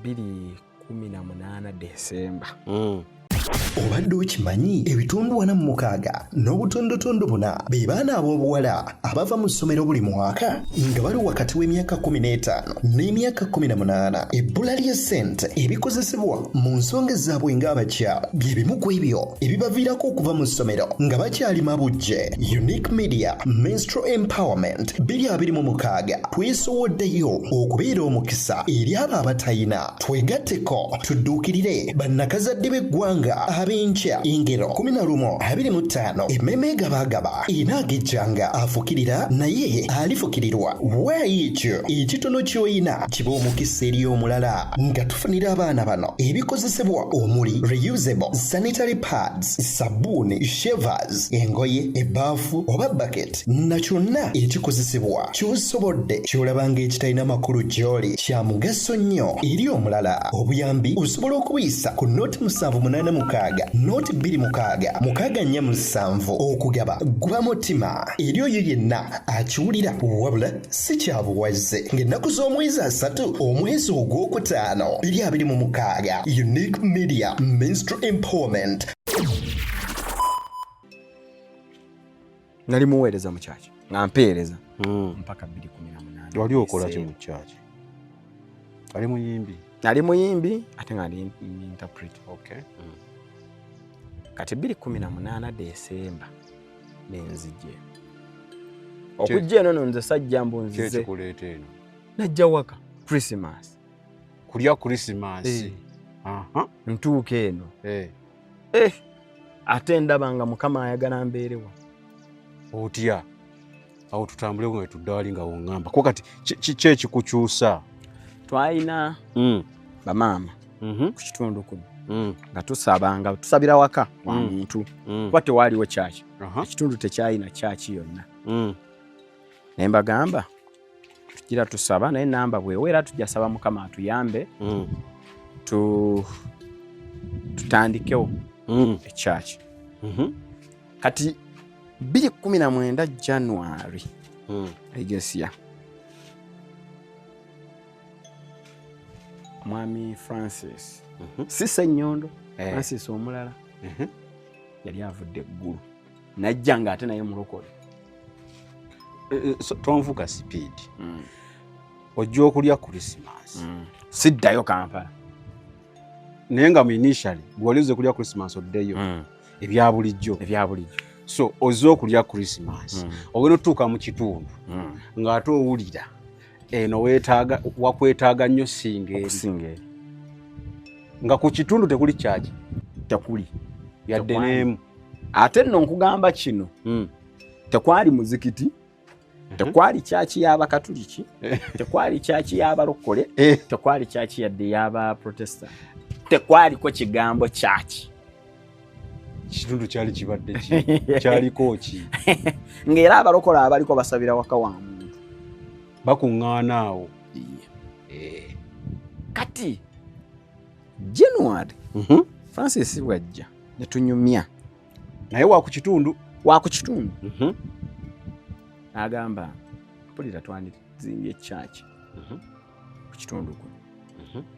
2018 Desemba. Obadde okimanyi ebitundu 46 n'obutondotondo buna be baana ab'obuwala abava mu ssomero buli mwaka nga bali wakati w'emyaka 15 n'emyaka 18. Ebbula lya ssente ebikozesebwa mu nsonga zaabwe ng'abakyala bye bimu ku ebyo ebibaviirako okuva mu ssomero nga bakyali mabujje. Unique Media Menstrual Empowerment 2026 twesowoddeyo okubeera omukisa eri abo abatayina. Twegatteko tudduukirire bannakazadde b'eggwanga ab'enkya. Engero 11:25 emmeeme egabagaba enaagejjanga afukirira naye alifukirirwa. Waayo ekyo ekitono ky'oyina kiba omukisa eri omulala nga tufunira abaana bano ebikozesebwa omuli reusable sanitary pads, sabbuuni, shavers, engoye, ebbaafu oba bucket na kyonna ekikozesebwa ky'osobodde ky'olaba ng'ekitalina makulu gy'oli kya mugaso nnyo eri omulala. Obuyambi osobola okubuyisa ku noti 786 noti 26 647. Okugaba guba mutima eri oyo yenna akiwulira wabula si kyabuwaze. Ng'ennaku z'omwezi 3 omwezi ogwokutaano 2026. Unique Media Menstrual Empowerment. Nali muweereza mu church nga mpeereza mpaka 2018. Wali okola ki mu church? Ali muyimbi? Nali muyimbi ate nga ndi interpreter. Okay. Kati 2018 Desemba nenzije. Okujja eno nno nze sajja mbu nzize. Kyekikuleeta eno? Najja waka Christmas. Kulya Christmas. Ntuuka eno. Ate ndaba nga Mukama ayagala mbeerewa. Otya? Awo tutambule nga tudda wali nga woŋŋamba. Ko kati ki ekikukyusa? Twalina bamaama ku kitundu kuno nga tusabanga tusabira waka wa muntu kuba tewaaliwo kyaki. Ekitundu tekyalina kyaki yonna. Naye mbagamba tugira tusaba naye namba bweweera tujja saba Mukama atuyambe tutandikewo ekyaki. Kati 2019 January I guess yeah. Mwami Francis si Ssenyondo, Francis omulala yali avudde eggulu najja nga ate naye mulokole. Tonvuga speed. Ojja okulya Christmas. Siddayo Kampala. Naye nga mu initially gw'oli ozze kulya Christmas oddeyo ebya bulijjo. Ebya bulijjo. So ozze okulya Christmas ogenda otuuka mu kitundu ng'ate owulira eno weetaaga wakwetaaga nnyo singa eri. Nga ku kitundu tekuli kyaki? Tekuli. Yadde n'emu. Ate nno nkugamba kino tekwali muzikiti, tekwali kyaki y'abakatuliki, tekwali kyaki y'abalokole, tekwali kyaki yadde y'abaprotestant, tekwaliko kigambo kyaki. Kitundu kyali kibadde ki? Kyaliko ki? Ng'era abalokole abaliko basabira waka wa muntu. Bakuŋŋaana awo. Kati January Francis bw'ajja ne tunyumya. Naye wa ku kitundu? Wa ku kitundu. N'agamba mpulira twandizimbye church ku kitundu kuno.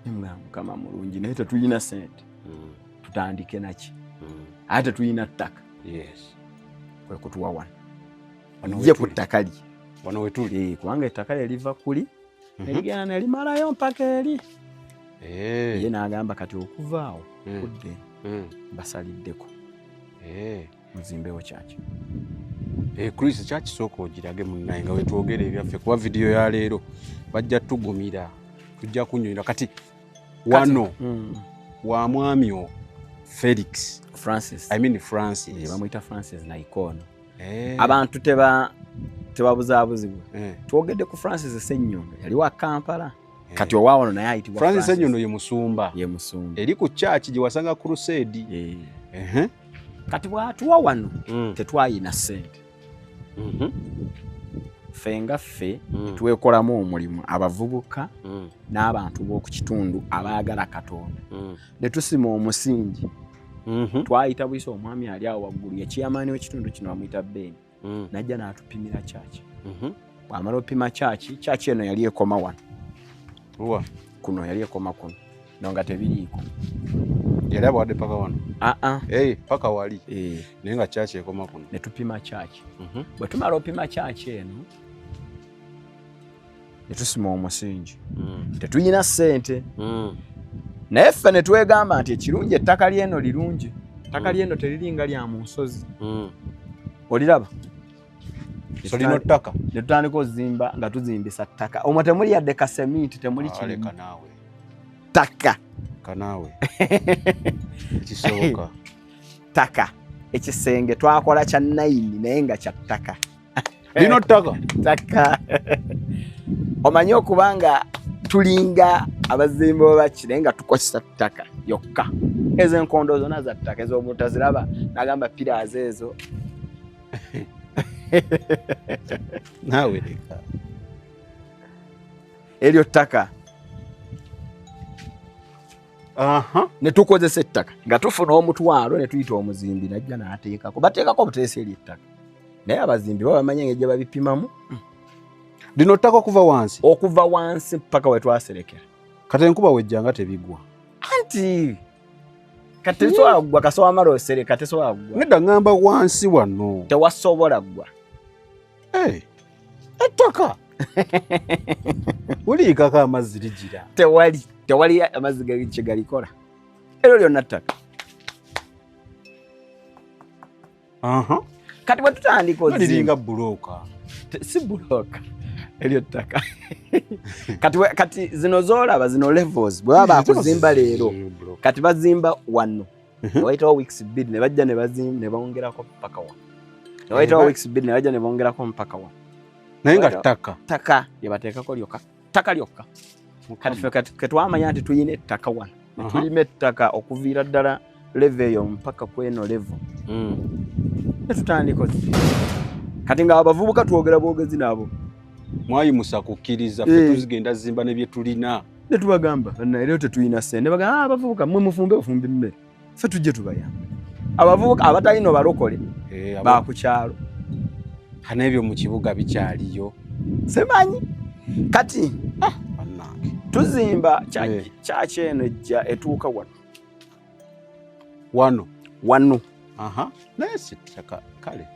Nemugamba Mukama mulungi naye tetulina ssente. Tutandike naki? Ate tetulina ttaka. Yes. Kwe kutuwa wano. Ye ku ttaka lye. Wano we tuli. Kubanga ettaka lye liva kuli ne ligenda ne limalayo mpaka eri. Ye n'agamba kati okuva awo kudde mbasaliddeko. Muzimbewo church. Chris kyakisooka ogirage munnaye nga wetwogera ebyaffe kuba vidiyo ya leero bajja tugumira tujja kunnyonnyola. Kati wano wa mwami o Felix Francis. I mean Francis. Bamuyita Francis Naikono. Abantu tebabuzaabuzibwa. Twogedde ku Francis Ssenyondo yali wa Kampala. Kati owa wano naye ayitibwa Francis Ssenyondo ye musumba. Ye musumba. Eri ku church gye wasanga crusade. Kati bw'atuwa wano tetwayina ssente. Ffe nga ffe twekolamu omulimu, abavubuka n'abantu b'oku kitundu abaagala Katonda, ne tusima omusingi. Twayita buyisa omwami ali awo waggulu, ye chairman w'ekitundu kino, bamuyita Ben. Najja n'atupimira kyaki. Bw'amala opima kyaki, kyaki eno yali ekoma wano. Wa? Kuno yali ekoma kuno, no nga tebiriiko. Yali abawadde paka wano? Aa. Hey, paka wali. Eh. Naye nga kyaki ekoma kuno. Ne tupima kyaki. Bwe tumala opima kyaki eno ne tusima omusingi. Tetulina ssente, naye ffe ne twegamba nti ekirungi ettaka lyeno lirungi, ettaka lyeno teriringa lya mu nsozi. Oliraba? So lino ttaka. Ne tutandika ozimba nga tuzimbisa ttaka. Omwo temuli yadde kaseminti, temuli Ah, kirimu. leka naawe. Ttaka. Kanaawe kisoboka. Ttaka. Ekisenge twakola kya 9 naye nga kya ttaka. Lino ttaka. Ttaka. Omanyi okuba nga tulinga abazimbi baki, naye nga tukozesa ttaka yokka. Ezo enkondo zonna za ttaka, ez'omuntu aziraba n'agamba pillars ezo. Naawe leka. Eryo ttaka. Ne tukozesa ettaka nga tufuna omutwalo ne tuyita omuzimbi najja n'ateekako. Bateekako obuteesi eri ettaka, naye abazimbi baba bamanyi engeri gye babipimamu. Lino ttaka okuva wansi? Okuva wansi paka we twaserekera. Kati enkuba wejja nga tebigwa. Anti kati tesobola kugwa, kasobola mala osereka, tesobola kugwa. Nedda, ŋŋamba wansi wano. Tewasobola kugwa. Hey, ettaka uliikako amazzi ligira. Tewali, tewali amazzi kye galikola. Eryo lyonna ttaka. Kati bwe tutandika Nga liringa ozimba bulooka. Si bulooka, eryo ttaka. Kati zino z'olaba zino levels, bwe baba bakuzimba leero, kati bazimba wano. Ne wayitawo weeks 2 ne bajja ne bazimba ne bongerako mpaka wano. Ne wayitawo weeks 2 ne bajja ne bongerako mpaka wano. Naye nga ttaka. Ttaka lye bateekako lyokka. Ttaka lyokka. Kati ffe kati ke twamanya nti tulina ettaka wano. Ne tulima ettaka okuviira ddala level eyo mpaka ku eno level. Ne tutandika ozimba. Kati nga abavubuka twogera bwogezi nabo. Mwayimusa kukkiriza, ffe tuzigenda zimba ne bye tulina. Ne tubagamba, bannaye leero tetulina ssente. Ne bagamba, abavubuka mmwe mufumbe bufumbi mmere. Ffe tujje tubayambe. Abavubuka abatalina balokole ba ku kyalo. N'ebyo mu kibuga bikyaliyo. Simanyi. Kati Bannange. tuzimba kyaki eno ejja etuuka wano. Wano. Wano. Naye si ttaka kale.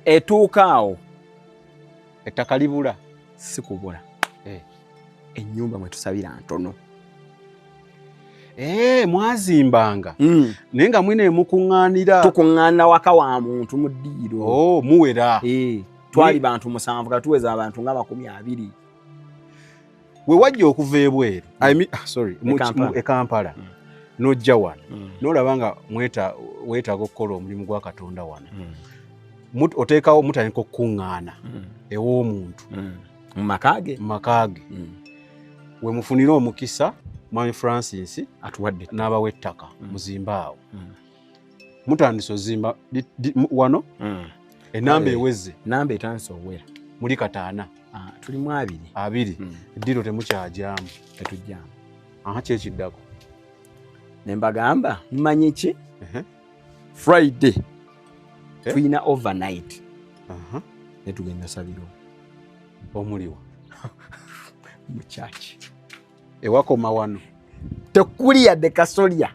Etuuka awo. Ettaka libula. Si kubula. Ennyumba mwe tusabira ntono. Mwazimbanga. Naye nga mwine mukuŋŋaanira. Tukuŋŋaana waka wa muntu mu ddiiro. Oh, muwera. Twali bantu 7, kati tuweza abantu nga 20. We wajja okuva ebweru. I mean, sorry, E Kampala. E Kampala. N'ojja wano. N'olaba nga weetaaga okukola omulimu gwa Katonda wano. Oteekawo mutandika okukuŋŋaana ew'omuntu. Mu maka ge. Mu maka ge. We mufunire omukisa, Mwami Francis atuwadde n'abawa ettaka, muzimbe awo. Mutandise ozimba wano, ennamba eweze. Ennamba etandise owera. Muli 5. Tulimu 2. 2. Eddiiro temukyajaamu. Tetujjaamu. Ki ekiddako? Ne mbagamba, mumanyi ki? Friday. Tulina overnight. Ne tugenda sabiro. Omuliwa. Mu church. Ewakoma wano. Tekuli yadde kasolya.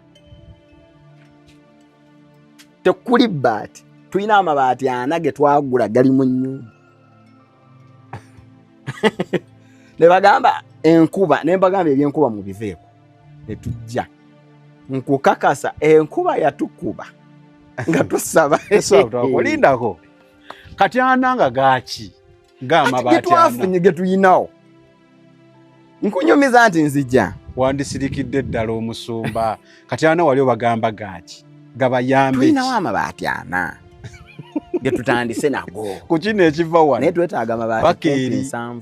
Tekuli bbaati. Tulina amabaati 4 ge twagula gali mu nnyumba. Ne bagamba enkuba, ne mbagamba ebyenkuba mubiveeko. Ne tujja. Nkukakasa enkuba yatukuba nga tusaba. Olindako. Kati ana nga gaaki? Ng'amabaati Kati ge twafunye ge tuyinawo. Nkunyumiza nti nzija. Wandisirikidde ddala omusumba. Kati ana wali obagamba gaaki? Gabayambe ki? Tulinawo amabaati 4 ge tutandise nago. Ku kino ekiva wano. Naye twetaaga amabaati Paka eri. kumpi 7.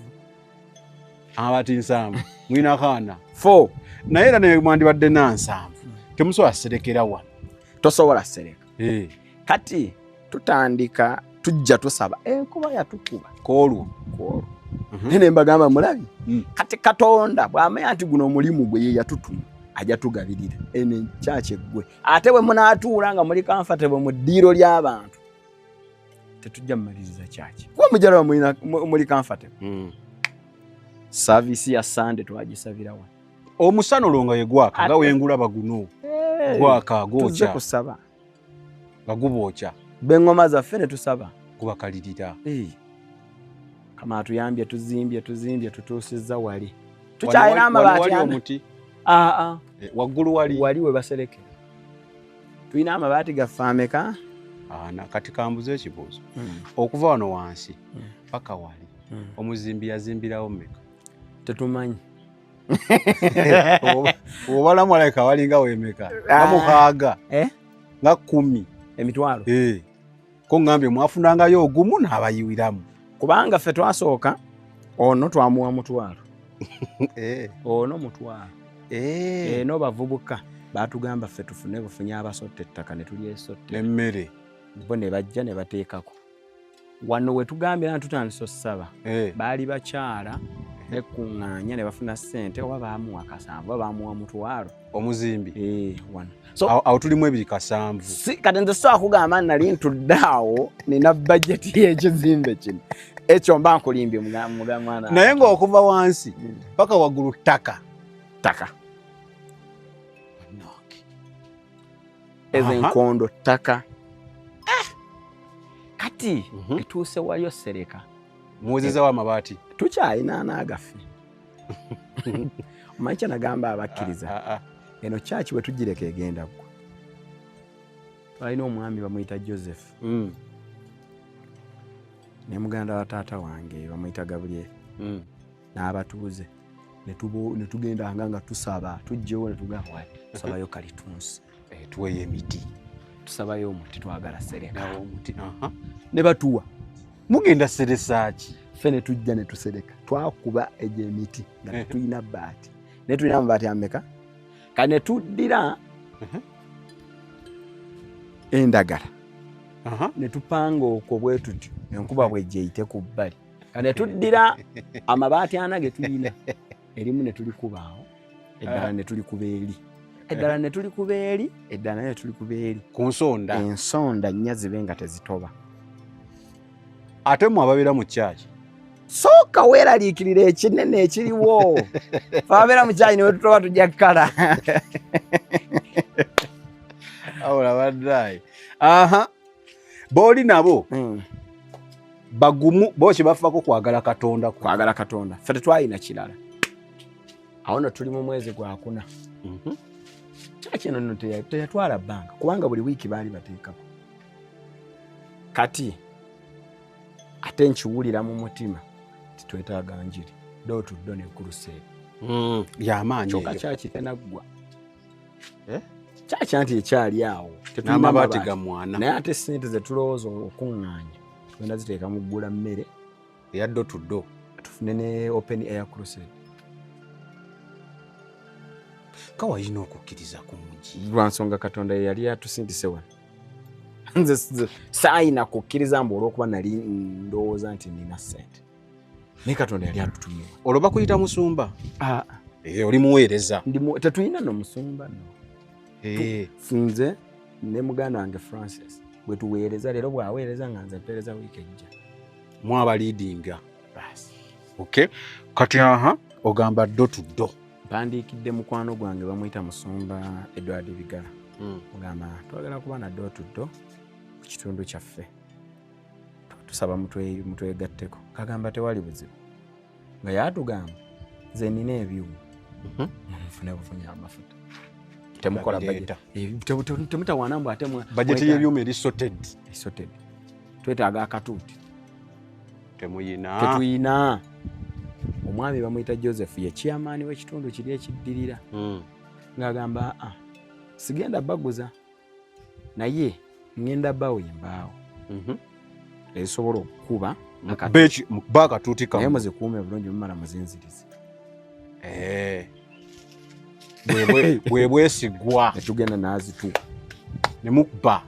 Amabaati 7. Mwinako 4. 4. Naye era ne mwandibadde na 7. Temusobola kuserekera wano. Tosobola kusereka. Kati tutandika Tujja tusaba enkuba yatukuba kwolwo Nene mbagamba mulabi kati Katonda bw'amanya nti guno omulimu gwe ye yatutuma ajja tugabirira ene kyaki eggwe ate bwe munaatuula nga muli comfortable mu ddiiro ly'abantu tetujja mumaliriza kyaki kuba mujalaba muli comfortable. Service ya Sunday twagisabira wano. Omusana olwo nga ye gwaka nga wengulaba guno gwaka tuzze gwokya kusaba nga gubookya b'engoma zaffe ne tusaba gubakalirira. Kama atuyambye tuzimbye tuzimbye tutuusizza wali tukyalina amabaati wali omuti waggulu wali wali we baserekera tulina amabaati gaffe ameka ana. Kati kambuze ekibuuzo okuva wano wansi paka wali omuzimbi yazimbirawo mmeka? Tetumanyi. Obalamu alabika walinga wemeka nga 6 nga 10 emitwalo. Ko ngambye mwafunangayo ogumu n'abayiwiramu kubanga ffe twasooka ono twamuwa 1,000 ono 1,000 eno bavubuka batugamba ffe tufune bufunye abasotta ettaka ne tulyesotta n'emmere bo ne bajja ne bateekako wano we tugambira nti tutandise ossaba baali bakyala bekuŋŋaanya ne bafuna ssente oba baamuwa 7 oba baamuwa 1,000 omuzimbi wano. So awo tulimu 2,700. Kati nze sobola kugamba nali ntudde awo nina bajeti y'ekizimbe kino ekyo mba nkulimbye mwana naye ng'okuva wansi paka waggulu ttaka ttaka ezo enkondo ttaka. Kati etuuse wali osereka muwezezawo amabaati tukyalina anaagaffe. Omanyi kye nagamba abakkiriza eno kyaki bwe tugireka egenda ggwa. Twalina omwami bamuyita Joseph ne muganda wa taata wange bamuyita Gabriel n'abatuuze ne tugendanga nga tusaba tujjewo ne tugamba tusabayo kalitunsi tuweyo emiti tusabayo omuti twagala sereka omuti ne batuwa. Mugenda seresaaki? Ffe ne tujja ne tusereka twakuba egyo emiti nga tetulina bbaati naye tulina amabaati ameka kati ne tuddira endagala ne tupanga okwo bwe tutyo enkuba bwejja eyite ku bbali kati ne tuddira amabaati ana ge tulina erimu ne tulikubaawo eddala ne tulikuba eri eddala ne tulikuba eri eddala ne tulikuba eri ku nsonda ensonda nnya zibe nga tezitoba. Ate mmwe ababeera mu kyaki sooka weeraliikirira ekinene ekiriwo fe ababeera mu kyaki ne wetutoba tujja kkala. Awula baddayi booli nabo bagumu bo kye bafaako kwagala Katonda kwagala Katonda ffe tetwalina kirala. Awo nno tuli mu mwezi gwakuna kyaki eno nno teyatwala bbanga kubanga buli wiiki baali bateekako. Kati ate nkiwulira mu mutima titwetaaga njiri door to door ne crusade y'amaanyi kyokka kyaki tenaggwa kyaki anti ekyali awo n'amabaati ga mwana naye ate ssente ze tulowooza okuŋŋaanya tugenda ziteeka mu ggula mmere eya door to door tufune ne open air crusade. Kawalina okukkiriza kungi lwa nsonga Katonda ye yali atusindise wano. Nze saayina kukkiriza mbu olw'okuba nali ndowooza nti nina ssente naye Katonda yali atutumye. Olwo bakuyita musumba? Oli muweereza. Tetulina no musumba no. Nze ne muganda wange Francis bwe tuweereza leero bw'aweereza nga nze mpeereza wiiki ejja. Mwaba leadinga. Okay. Kati ogamba door to door. Mpandiikidde mukwano gwange bamuyita musumba Edward Bigala. Mugamba twagala kuba na door to door ku kitundu kyaffe tusaba mutwegatteko. Kagamba tewali buzibu nga yatugamba nze nina ebyuma mufune bufunye amafuta temukola budget temutawaana mbu ate bajeti y'ebyuma eri sorted twetaaga akatuuti temuyina tetuyina. Omwami bamuyita Joseph ye chairman w'ekitundu kiri ekiddirira ng'agamba sigenda baguza naye ngenda bawo embaawo ezisobola okukuba akatuuti naye muzikuume bulungi mumala muzinzirize. Bwe bwesigwa netugenda n'azituwa ne mukuba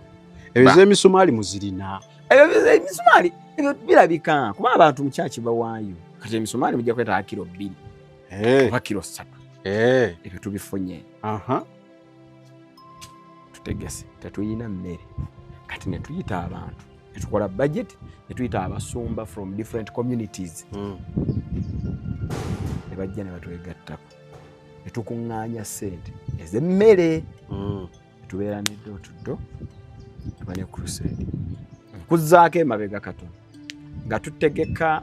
ezo emisumaali muzirina. Ebyo emisumaali ebyo birabika kuba abantu mu kyaki bawaayo. Kati emisumaali mujja kwetaaga kilo 2 oba kilo 3. Ebyo tubifunye. Tutegese, tetuyina mmere. Kati ne tuyita abantu, ne tukola budget, ne tuyita abasumba from different communities, ne bajja ne batwegattako, ne tukuŋŋaanya ssente ez'emmere. Ne tubeera ne door to door, tuba ne crusade. Nkuzzaako emabega katono nga tutegeka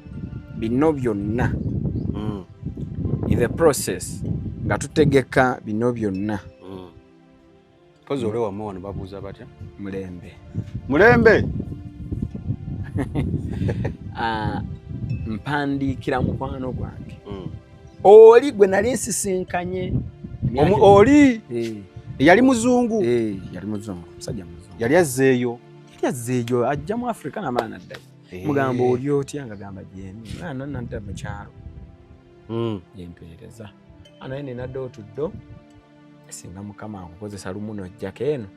bino byonna. In the process nga tutegeka bino byonna, Kozi ole wammwe wano babuuza batya? Mulembe. Mulembe. Ah, mpandiikira mukwano gwange oli gwe nali nsisinkanye Oli Eh, yali muzungu? Eh, yali muzungu, musajja muzungu. Yali azzeeyo? Yali azzeeyo, ajja mu Afrika namala naddayo. Mugamba, "Oli otya?" Nga gamba, "Gyeni mwana, nadda mu kyalo gyempeereza anaye nina door to door, singa Mukama akukozesa lumu nojjako eno."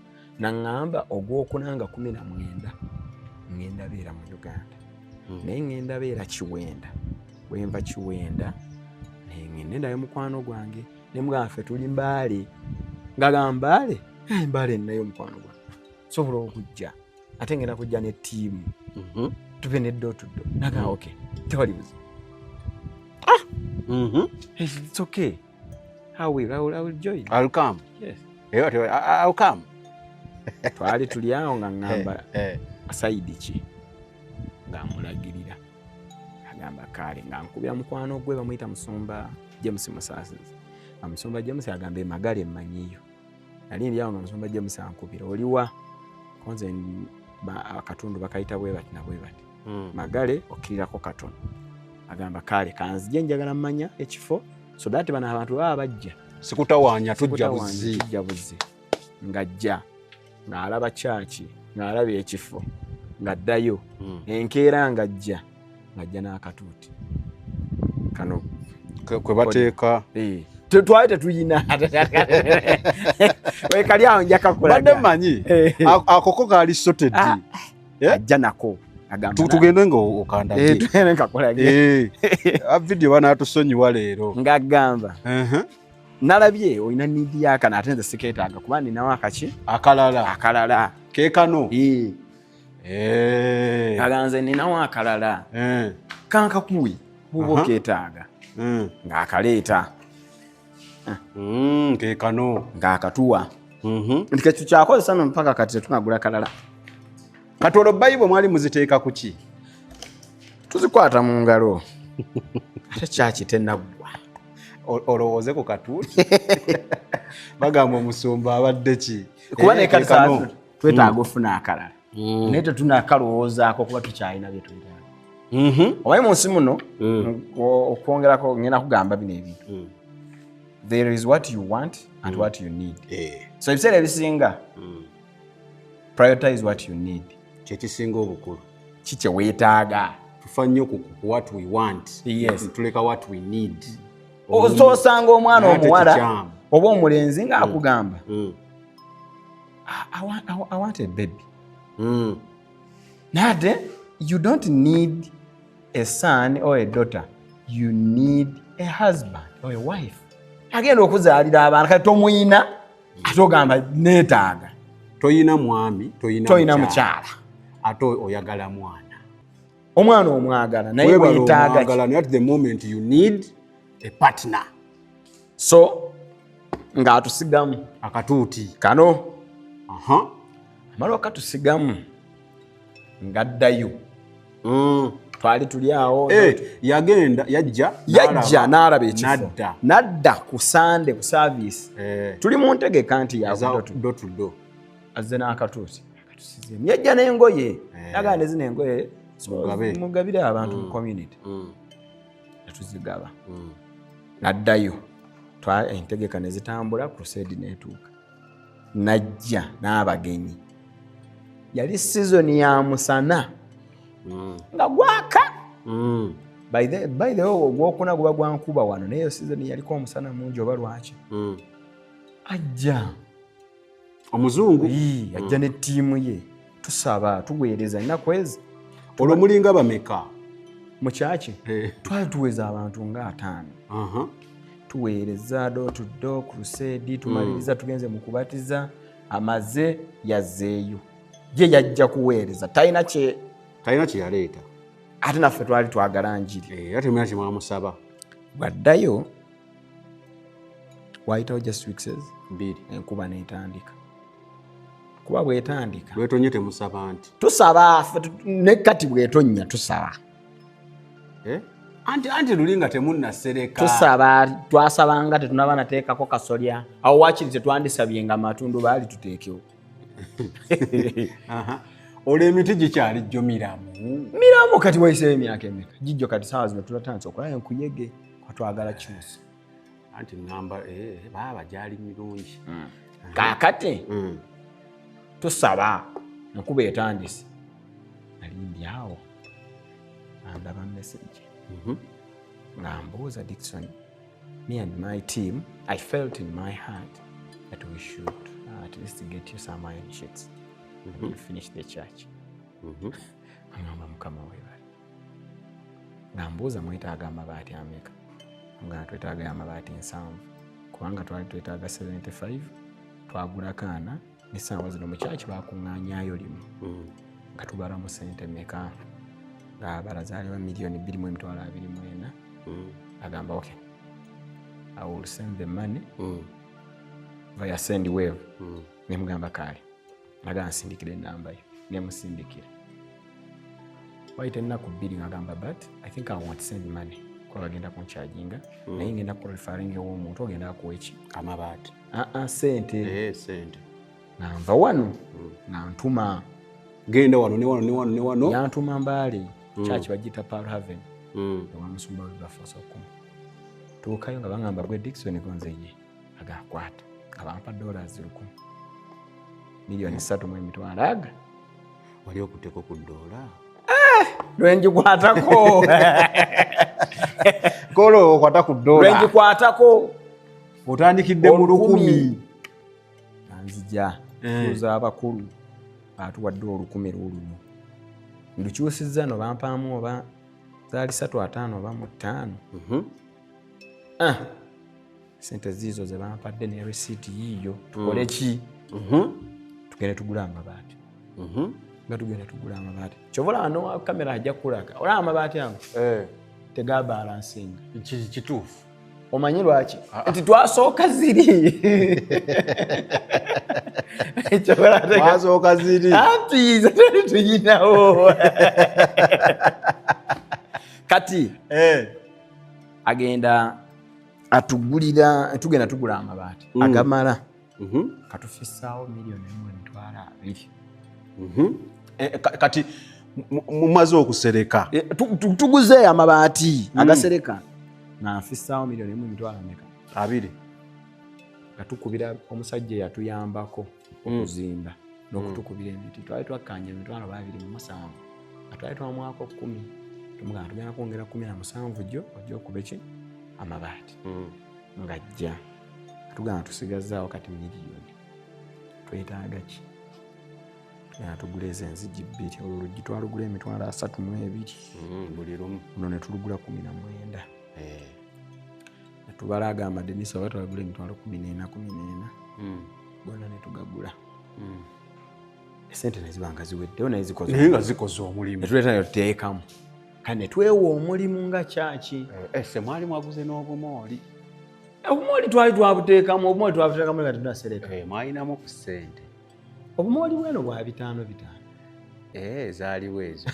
Naŋŋamba, "Ogwokuna nga 19 ŋŋenda beera mu Uganda, naye ŋŋenda beera Kiwenda. Bwenva Kiwenda neŋŋende ndayo mukwano gwange." Ne mugamba, "Ffe tuli Mbaale." Ngagamba, "Mbaale? Eh, Mbaale nnayo mukwano gwange, sobola okujja, ate ngenda kujja ne ttiimu, tube ne door to door." Nagamba, "Okay, tewali buzibu." "It's okay. I will join." I'll come. Yes. Eh, I'll come. Twali tuli awo nga ŋŋamba, Eh, "Side ki?" Ng'amulagirira, agamba kaale. Nga nkubira mukwano gwe bamuyita Musumba James Musaasizi, nga Musumba James agamba, "Emagale emmanyiyo." Nali ndi awo nga Musumba James ankubira, "Oliwa?" Konze akatundu bakayita bwe bati na bwe bati. Magale okkirirako katono. Agamba, "Kaale, kanzije, njagala mmanya ekifo so that bano abantu baba bajja Sikutawaanya, tujja Sikutawaanya, buzi. Tujja buzi." Ng'ajja, ng'alaba kyaki, ng'alaba ekifo, ng'addayo. Enkeera ng'ajja n'akatuuti kano. Kwe bateeka. Eh, twali tetuyina wekali awo, nja Badde kakulaga. mmanyi Eh. Akoko kaali sorted. Ah, Eh? Ajja nako, agamba Tugende nga Eh, okandage. tugende nkakulage. Eh, vidiyo banatusonyiwa leero. Ng'agamba, "Nalabye olina need yakano, ate nze sikeetaaga kuba ninawo akaki." Akalala. Akalala. Keekano. Eh. Eh. Aga, "Nze ninawo akalala, kankakuwe buba okeetaaga." Ng'akaleeta. Keekano. Ng'akatuwa nti kekyo kyakozesa no mpaka kati tetunagula kalala. Kati olwo Bayibuli mwali muziteeka ku ki? Tuzikwata mu ngalo, ate kyaki tenaggwa. Olowooze ku katuuti, bagamba omusumba abadde ki? Kuba Eh, ne kati keekano. saa twetaaga ofuna akalala, naye tetunakalowoozaako kuba tukyalina bye twetaaga. Omanyi mu nsi muno, okwongerako ngenda kugamba bino ebintu, there is what you want and what you need. So ebiseera ebisinga prioritize what you need. Kyekisinga obukulu. Ki kye weetaaga? Tufa nnyo ku what we want. Yes. Tuleka what we need. Osanga omwana Naye ate omuwala kikyamu. oba omulenzi ng'akugamba, I want a baby." Naye ate you don't need a son or a daughter, you need a husband or a wife agenda okuzaalira abaana. Kati tomuyina, ate ogamba neetaaga. Toyina mwami, toyina Toyina mukyala. Mukyala. Ate oyagala mwana. Omwana omwagala, naye Weebale weetaaga ki? omwagala, naye at the moment you need a partner. So ng'atusigamu akatuuti. Kano. Amala okatusigamu, ng'addayo. Twali tuli awo. Eh, yagenda, yajja. Yajja n'alaba ekifo. Nadda. Nadda ku Sande ku service. Eh, tuli mu ntegeka nti eza yakudoto. Door to door. Azze n'akatuuti akatusizeemu, yajja n'engoye. Eh. Yagamba, "Nezino engoye so Mugabe." mugabire abantu mu community." Netuzigaba. Naddayo. Entegeka ne zitambula, crusade netuuka, najja n'abagenyi. Yali season ya musana nga gwaka. By the way, ogwokuna guba gwa nkuba wano, naye season yaliko omusana mungi oba lwaki. Ajja Omuzungu. Ii, ajja ne ttiimu ye. Tusaba, tuweereza ennaku ezi. Olwo mulinga bameka? Mu kyaki twali tuweza abantu nga 50. Tuweereza door to door crusade, tumaliriza, tugenze mu kubatiza, amaze yazzeeyo. Ye yajja kuweereza, talina kye Talina kye yaleeta. Ate naffe twali twagala njiri. Era temulina kye mwamusaba. Bwaddayo wayitawo just weeks 2, enkuba n'etandika. Kuba bw'etandika, Lwetonye temusaba nti tusaba ffe ne kati bw'etonnya tusaba. Eh? Anti luli nga temunnasereka. Tusaba, twasabanga tetunaba nateekako kasolya. Awo waakiri tetwandisabye nga matundu baali tuteekewo. Olwo emiti gikyali jjo miramu. Miramu, kati wayiseeyo emyaka emeka? Gijjo kati saawa zino tulatandise okulaba enkuyege, twagala kyusa. Anti ŋŋamba, baaba gyali mirungi. Kaakati tusaba, enkuba etandise. Nali ndi awo, andaba message nga mbuuza, "Dickson, me and my team, I felt in my heart that we should at least get you some iron sheets and you finish the church." Agamba, "Mukama weebale." Nga mbuuza, "Mwetaaga amabaati ameka?" Nga twetaaga amabaati 70, kubanga twali twetaaga 75, twagulako 40, n'essaawa zino mu kyaki bakuŋŋaanyaayo limu. Nga tubalamu sente meka? Ng'abala zaaliwo 2,024,000. Agamba, "Okay, I will send the money via Sendwave." Nemugamba, "Kaale." Agamba, "Nsindikira enamba yo." Nemusindikira. Wayita ennaku 2 ngagamba, "But I think I won't send money kuba bagenda kuncharginga, naye ngenda kureferring ew'omuntu ogenda akuwa eki?" Amabaati. Aa, sente. Sente. Nga nva wano nga ntuma. Genda wano ne wano ne wano ne wano. Yantuma Mbaale, kyaki bagiyita Pearl Haven, ewa musumba Wilberforce Okumu. Tuukayo nga bagamba, "Gwe Dickson Gonze?" "Ye." Agakwata nga bampa $1,000, 3,000,000 aga. Wali okutteko ku ddoola? Lwengikwatako. Kolo okwata ku ddoola. Lwengikwatako. Otandikidde mu 1,000. Nzija tuuza abakulu atuwadde 1,000 lwoluno, ndukyusizza no bampaamu oba zaali 350 oba mu 5. Ah, sente ziizo ze bampadde ne resiiti yiiyo, tukole ki? Tugende tugule amabaati. Nga tugenda tugula amabaati, kyova olaba nowa kamera ajja kulaga, olaba amabaati ago tegabalansinga. Kituufu. Omanyi lwaki? Nti twasooka ziri. Twasooka ziri. Anti ze twali tuyinawo. Kati agenda atugulira, tugenda tugula amabaati agamala, katufisaawo 1,020,000. Kati mumaze okusereka. Tuguze amabaati agasereka nga nfisaawo miliyoni 1 emitwalo meka? 20. Nga tukubira omusajja eyatuyambako okuzimba n'okutukubira emiti, twali twakkanya 27,000, nga twali twamwako 10, tumugamba tugenda kwongera 17 gyo ojja okuba eki amabaati. Ng'ajja tugamba tusigazaawo kati miliyoni, twetaaga ki? Tugenda tugula ezo enzigi 2, olwo oluggi twalugula 32,000. Buli lumu. Luno ne tulugula 19. Netubala aga amadirisa oba twagula 14,000, 14, gonna ne tugagula. Esente ne ziba nga ziweddewo, naye zikoze. Naye nga zikoze omulimu. Netuleeta ne tuteekamu, kale ne twewa omulimu nga kyaki. Ese mwali mwaguze n'obumooli? Obumooli twali twabuteekamu, obumooli twabuteekamu nga tetunasereka. Mwalinamu ku ssente. Obumooli bweno bwa 5 5. Zaaliwo ezo.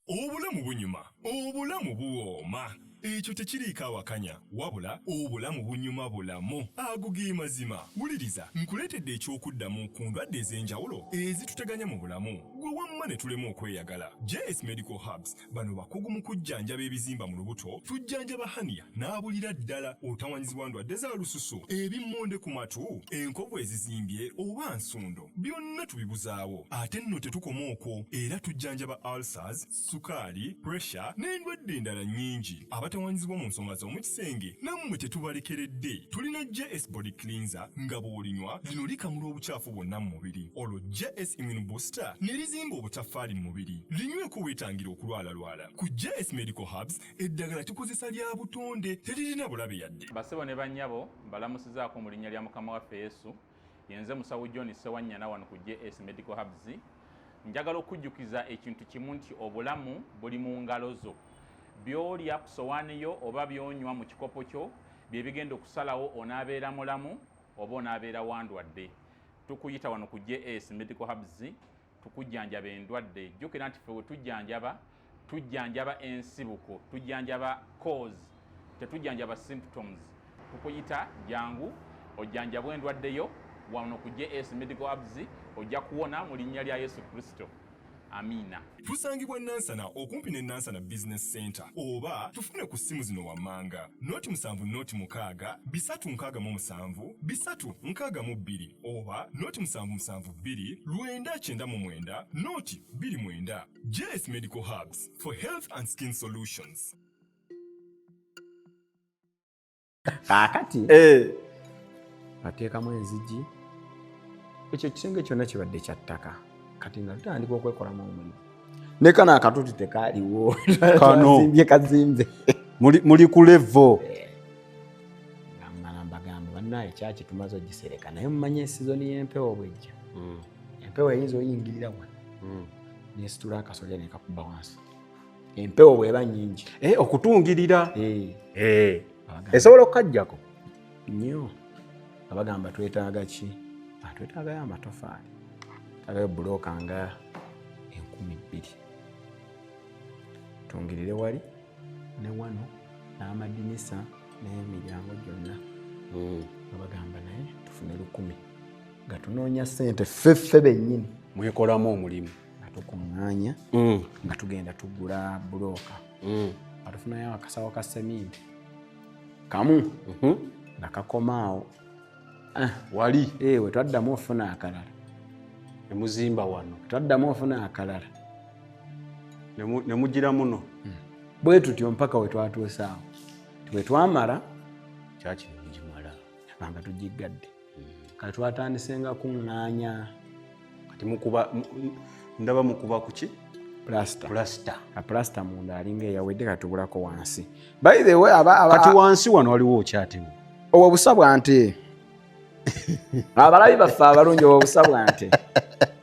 Obulamu bunyuma, obulamu buwooma, ekyo tekiriiko awakanya, wabula obulamu bunyuma bulamu, ago ge mazima. Wuliriza, nkuleetedde ekyokuddamu ku ndwadde ez'enjawulo ezituteganya mu bulamu. Gwe wamma ne tulema okweyagala. JS Medical Herbs bano bakugu mu kujjanjaba ebizimba mu lubuto, tujjanjaba hernia n'abulira ddala, otawanyizibwa ndwadde za lususu, ebimmonde ku matu, enkovu ezizimbye oba nsundo, byonna tubibuzaawo. Ate nno tetukoma okwo, era tujjanjaba ulcers, sukaali, pressure n'endwadde endala nnyingi. Abatawanyizibwa mu nsonga z'omu kisenge nammwe tetubalekeredde. Tulina JS Body Cleanser nga bw'olinywa lino likamula obukyafu bwonna mu mubiri, olwo JS Immune Booster ne lizimba obutaffaali mu mubiri. Linyweko weetangira okulwalalwala. Ku JS Medical Herbs eddagala tukozesa lya butonde, teririna bulabe yadde. Basebo ne bannyabo, mbalamusizaako mu linnya lya Mukama waffe Yesu. Yenze musawo John Sewanyana wano ku JS Medical Herbs. Njagala okujjukiza ekintu kimu nti obulamu buli mu ngalo zo. By'olya ku sowaani yo oba by'onywa mu kikopo kyo bye bigenda okusalawo onaabeera mulamu oba onaabeera wandwadde. Tukuyita wano ku JS Medical Herbs tukujjanjaba endwadde. Jjukira nti ffe we tujjanjaba, tujjanjaba ensibuko, tujjanjaba cause, tetujjanjaba symptoms. Tukuyita jangu ojjanjabwe endwadde yo wano ku JS Medical Herbs, ojja kuwona mu linnya lya Yesu Kristo. Amiina. Tusangibwa Nansana okumpi ne Nansana Business Center, oba tufune ku ssimu zino wammanga: 076 367 362 oba 0772 999 029. JS Medical Herbs for health and skin solutions. Kaakati bateekamu enzigi, ekyo ekisenge kyonna kibadde kya ttaka. Kati nga tutandika okwekolamu omulimu, ne kano akatuti tekaaliwo. Kano. Kazimbye kazimbe. Muli ku level. Nga mmala mbagamba, bannaye kyaki tumaze ogisereka, naye mumanye sizoni y'empewo bwejja, empewo eyinza oyingirira wano nesitula akasolya nekakuba wansi, empewo bweba nnyingi. Okutungirira. Eh. Esobola okukajjako nnyo. Nga bagamba twetaaga ki? Ah, twetaagayo amatofaali, twetaagayo bulooka nga 2000, tungirire wali ne wano n'amadinisa n'emiryango gyonna. Nga bagamba naye tufune 1000, nga tunoonya ssente ffeffe bennyini. Mwekolamu omulimu. Nga tukuŋŋaanya, nga tugenda tugula bulooka, nga tufunayo akasawo ka seminti kamu nga kakomaawo. Wali we twaddamu ofuna akalala. Ne muzimba wano. Twaddamu ofuna akalala. Ne mugira muno. Bwe tutyo mpaka we twatuuse awo. Bwe twamala kyaki ne mugimala, nga tugiggadde. Kale twatandise nga kuŋŋaanya. Kati mukuba, ndaba mukuba ku ki? Plaster. Plaster. Ka plaster munda alinga eyawedde, kati tubulako wansi. By the way, kati wansi wano waliwo okyatemu. Obwo busa bwa nte. Abalabi baffe abalungi, obwo busa bwa nte.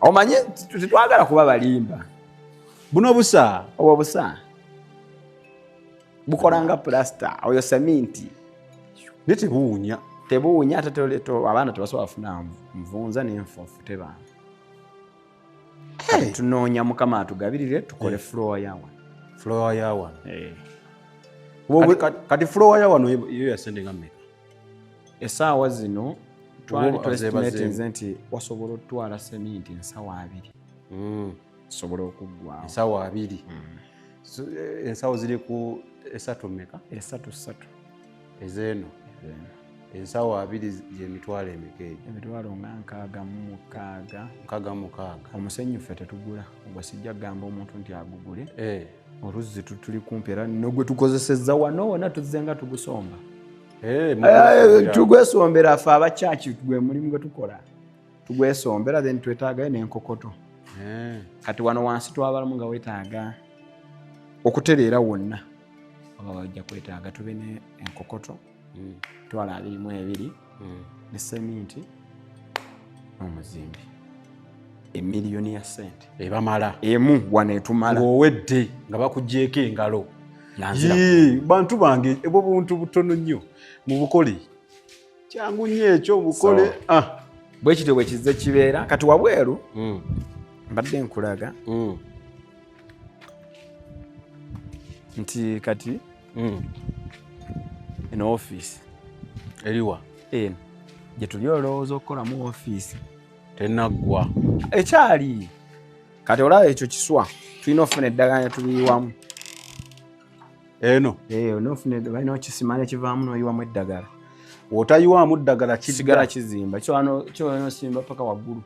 Omanye tetwagala kuba balimba. Buno busa. Obwo busa bukola nga plaster, oyo seminti. Naye tebuwunya. Tebuwunya, ate abaana tebasobola kufuna nvunza n'enfuufu tebaamu. Kati tunoonya Mukama atugabirire tukole floor ya wano. Floor ya wano. Kati Kati floor ya wano yo ya sente nga mmeka? Essaawa zino twali Oba twestimatinze nti wasobola otwala seminti ensawo 2. Sobola okuggwawo. Ensawo 2. So, ensawo ziri ku esatu mmeka? Esatu ssatu. Ezeeno. Ezeeno. Ensawo 2 gy'emitwalo emeka egyo? Emitwalo nga 66. 66. Omusenyu ffe tetugula, ogwo sijja kugamba omuntu nti agugule. Oluzzi tuli kumpi era nogwe tukozesezza wano wonna tuzze nga tugusomba. Tugwesombera ffe abakyaki, gwe mulimu gwe tukola. Tugwesombera, then twetaagayo n'enkokoto. Kati wano wansi twabalamu nga weetaaga okutereera wonna. Oba wajja kwetaaga tube ne enkokoto, twala 22, ne seminti n'omuzimbi. Emiliyoni ya ssente. Ebamala. Emu wano etumala. Ng'owedde nga bakuggyeeko engalo. Nga nzira. Yee, bantu bange, ebwo buntu butono nnyo mu bukole. Kyangu nnyo ekyo mukole. So, bwe kityo bwe kizze kibeera. Kati wabweru, mbadde nkulaga nti kati eno ofiisi. Eriwa? Eno gye tuli olowooza okukolamu ofiisi. Tenaggwa. Ekyali. Kati olaba ekyo kiswa tulina ofuna eddagala ne tuliyiwamu. Eno olina ofuna, balina okisima nekivaamu n'oyiwamu eddagala. Wotayiwamu ddagala kisigala kizimba kyano, kyonosimba paka waggulu.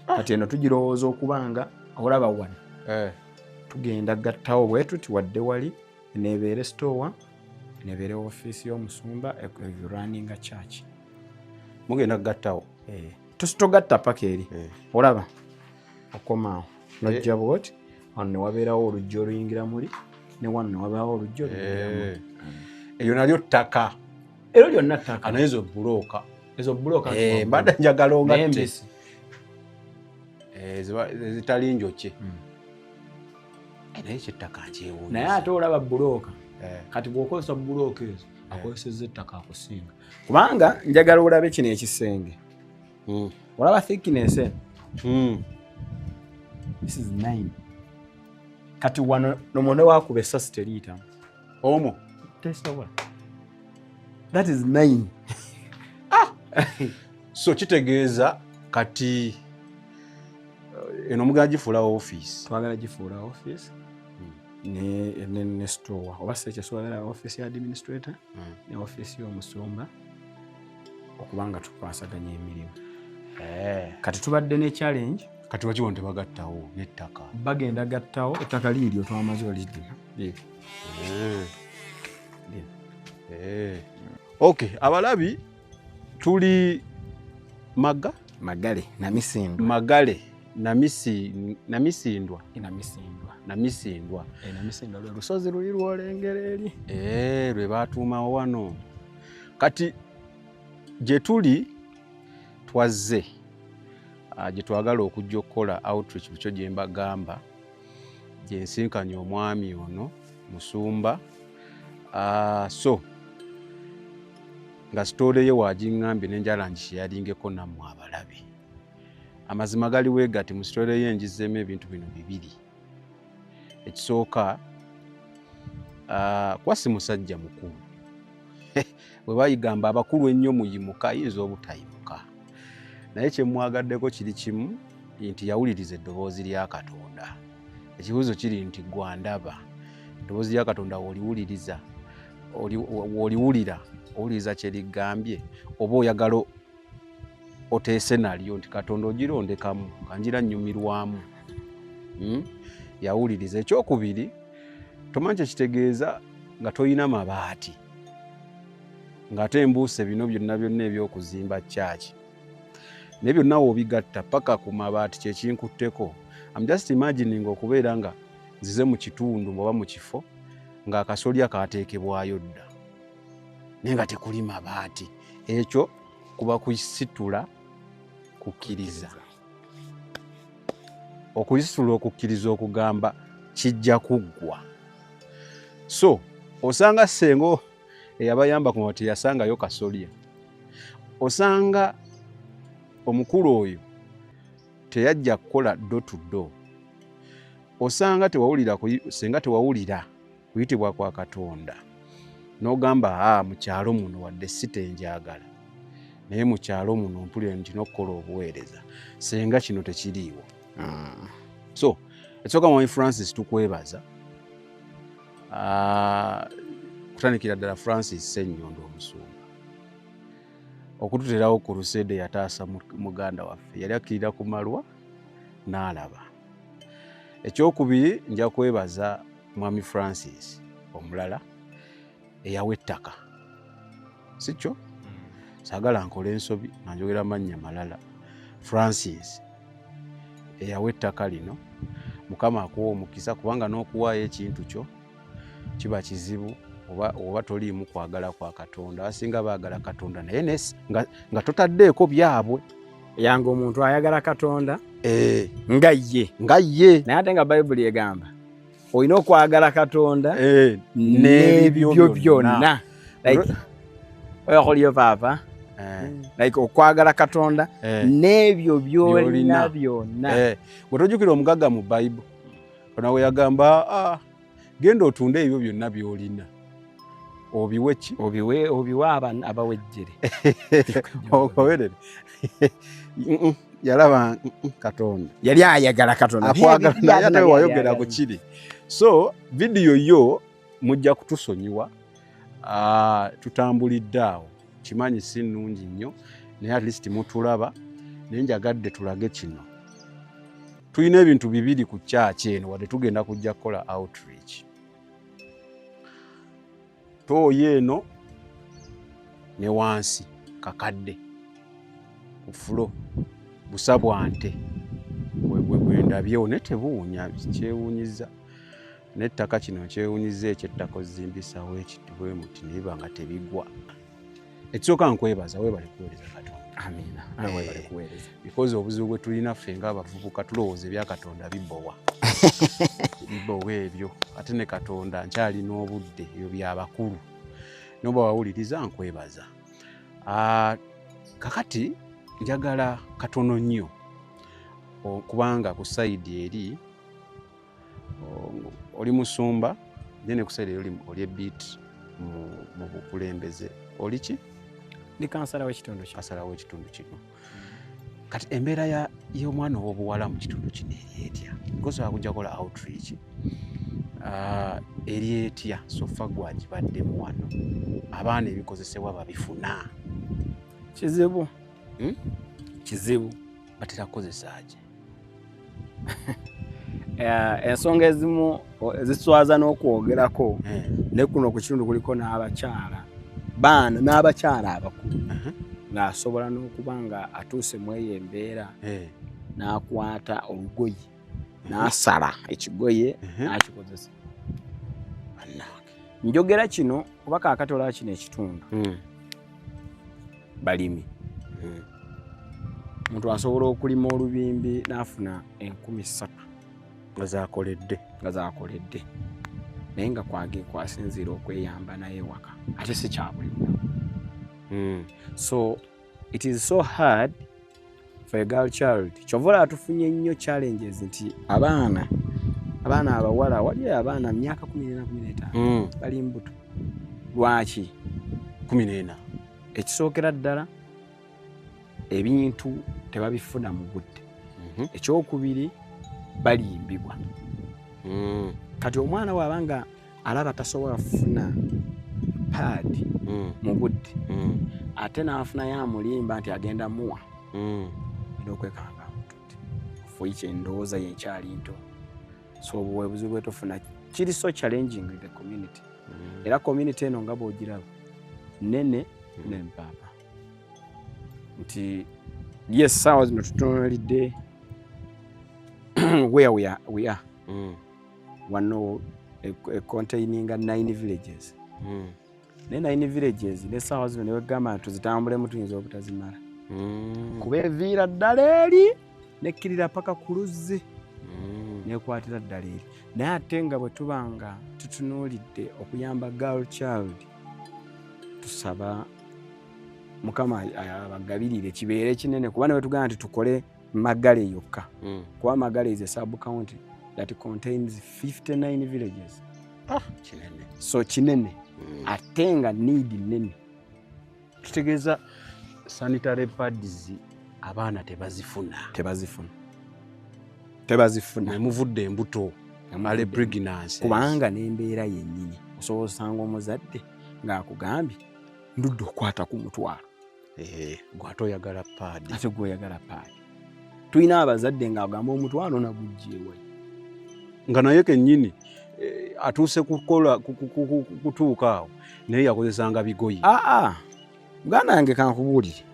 Kati eno tugirowooza okuba nga olaba wano tugenda gattawo bwe tuti, wadde wali nebeere store, nebeere ofiisi y'omusumba runninga church. Mugenda kugattawo? Togatta paka eri. Olaba okomaawo nojja bwoti, wano newabeerawo oluggi oluyingira muli, ne wano newabeerawo oluggi oluyingira muli. Eyo nalyo ttaka? Eryo lyonna ttaka. Naye ezo bulooka? Ezo bulooka. Mbadde njagala naye ongatte. Mbisi. Zitali njokye. Naye kyettaka nkyewuunyisa. Naye ate olaba bulooka, kati bw'okozesa bulooka ezo, akozesezza ettaka akusinga, kubanga njagala olabe kino ekisenge. Olaba thickness eno? This is 9. Kati wano nomone wakuba essasi teriyitamu. Omwo? Tesobola. That is 9. So kitegeeza kati eno mugenda gifuula ofiisi? Twagala gifuula office ne store, oba si ekyo twagala office ya administrator ne office y'omusumba, okuba nga tukwasaganya emirimu. Kati tubadde ne challenge. Kati lwaki wano tebagattawo n'ettaka? Bagenda gattawo, ettaka liiryo twamaze olirima liiryo. Lino. Ok, abalabi, tuli maga Magale Namisindwa. Magale Namisindwa. Namisindwa. Namisindwa. Namisindwa lwe lusozi luli lwolengera eri. Lwe batuumawo wano. Kati gye tuli twazze, gye twagala okujja okukola outreach, bukyo gye mbagamba, gye nsinkanye omwami ono musumba. So nga story ye wagiŋŋambye nenjala ngisharingeko nammwe abalabi. Amazima galiwo gati, mu story ye ngizeemu ebintu bino bibiri. Ekisooka, kuba si musajja mukulu, bwe bayigamba abakulu ennyo muyimuka, ayinza obutayimuka, naye kyemwagaddeko kiri kimu nti yawuliriza eddoboozi lya Katonda. Ekibuuzo kiri nti gwandaba, eddoboozi lya Katonda woliwuliriza, woliwulira, owuliriza kyerigambye, oba oyagala oteese nalyo nti Katonda ogirondekamu kanjira nnyumirwamu? Yawuliriza. Ekyokubiri, tomanyi kyekitegeeza nga toyina mabaati, ng'ate embuuse bino byonna byonna ebyokuzimba kyaki, naye byonna woobigatta paka ku mabaati kyekinkutteko. I'm just imagining okubeera nga nzize mu kitundu oba mu kifo ng'akasolya kateekebwayo dda naye nga tekuli mabaati. Ekyo kuba kusitula kukkiriza, okuyisitula okukkiriza okugamba kijja kuggwa. So osanga sengo eyabayamba ku mabaati yasangayo kasolya, osanga omukulu oyo teyajja kukola door to door, osanga tewawulira senga tewawulira kuyitibwa kwa Katonda n'ogamba, aa, mu kyalo muno wadde si tenjagala, naye mu kyalo muno mpulira nti n'okukola obuweereza, senga kino tekiriiwo. So ekisooka, mwami Francis, tukwebaza. Kutandikira ddala Francis Sennyondo omusumba okututerawo ku crusade yataasa muganda waffe yali akkirira ku malwa n'alaba. Ekyokubiri, nja kwebaza mwami Francis omulala eyawa ettaka, si kyo? Saagala nkola ensobi nga njogera mannya malala. Francis eyawa ettaka lino, Mukama akuwa omukisa, kubanga n'okuwaayo ekintu kyo kiba kizibu oba toliimu kwagala kwa Katonda. Abasinga baagala Katonda naye nga totaddeeko byabwe. Yange omuntu ayagala Katonda nga ye, nga ye, naye ate nga Bayibuli egamba olina okwagala Katonda n'ebyo n'ebyo byonna, like oyo paapa, like okwagala Katonda n'ebyo byolina By'olina. byonna. Bwe tojjukira omugagga mu Bayibuli ona we yagamba, genda otunde ebyo byonna by'olina obiwe ki? Obiwe abawejjere. Ogoberere. Yalaba Katonda. Yali ayagala Katonda. Akwagala naye ate wayogera ku kiri. So vidiyo yo mujja kutusonyiwa, tutambulidde awo, kimanyi si nnungi nnyo, naye at least mutulaba. Naye njagadde tulage kino. Tulina ebintu bibiri ku kyaki eno, wadde tugenda kujja kukola outreach. Tooyi eno ne wansi kakadde ku fulo busa bwa nte bwe ndabyewo, naye tebuwunya, kyewuunyiza. N'ettaka kino kyewuunyiza, ekyettaka ozimbisawo ekiti bwe muti naye nga tebigwa. Ekisooka nkwebaza, weebale kuweereza Katonda. Amiina. Weebale kuweereza. Because obuzibu bwe tulina ffe ng'abavubuka, tulowooza ebya Katonda bibowa, bibowa ebyo, ate ne Katonda nkyalina obudde, ebyo byabakulu. Noba wawuliriza, nkwebaza. Kakati njagala katono nnyo, kubanga ku side eri oli musumba, naye ne ku side eri oli ebit mu bukulembeze. Oli ki? Ndi kansala w'ekitundu kino. Kansala w'ekitundu kino. Kati embeera y'omwana ow'obuwala mu kitundu kino eri etya? Because kujja kukola outreach, eri etya? So far gwagibaddemu wano, abaana ebikozesebwa babifuna? Kizibu. Kizibu. Batera kukozesa ki? Ensonga ezimu ziswaza n'okwogerako, ne kuno ku kitundu kuliko n'abakyala, baana n'abakyala abakulu, ng'asobola n'okuba nga atuuse mu eyo embeera, n'akwata olugoye n'asala ekigoye n'akikozesa. Njogera kino kuba kaakati olaba kino ekitundu balimi. Omuntu asobola okulima olubimbi n'afuna 3000 nga zakoledde. Nga zakoledde, naye nga kwage kwasinziira okweyamba naye waka, ate si kya buli lunaku. So it is so hard for a girl child. Kyova olaba tufunye nnyo challenges nti abaana abawala, wali abaana myaka 14, 15, bali mbuto. Lwaki? 14. Ekisookera ddala, ebintu tebabifuna mu budde. Ekyokubiri, balimbibwa. Kati omwana bw'aba nga alaba tasobola kufuna pad mu budde, ate n'afunayo amulimba nti agenda muwa, era okwekanga amututte ofuiki endowooza ye nkyali nto. So obwo buzibu bwetufuna, kiri so challenging with the community. Era community eno nga bw'ogiraba nene nempaapa nti yes, saawa zino tutunuulidde where we are. Wano containinga nine villages, naye nine villages nesaawa zino newegamba nti tuzitambulemu tuyinza obutazimala, kuba eviira ddala eri nekkirira paka ku luzzi, nekwatira ddala eri. Naye ate nga bwe tuba nga tutunuulidde okuyamba girl child, tusaba Mukama abagabirire kibeere kinene, kuba ne bwe tugamba nti tukole Magale yokka, kuba Magale is a sub county that contains 59 villages. Ah, kinene. So kinene, ate nga need nene. Kitegeeza sanitary pads abaana tebazifuna? Tebazifuna, tebazifuna. Nemuvudde embuto, early pregnancy. Kubanga n'embeera yennyini, osobola osanga omuzadde ng'akugambye ndudde okwata ku mutwalo. Eh, gwate oyagala pad. Ate gweoyagala pad. Tulina abazadde ng'agamba omutwalo nagugjeewa. Nga naye kennyini atuuse kukola kutuuka awo, naye yakozesanga bigoye. Aa, muganda yange, kankubuulire.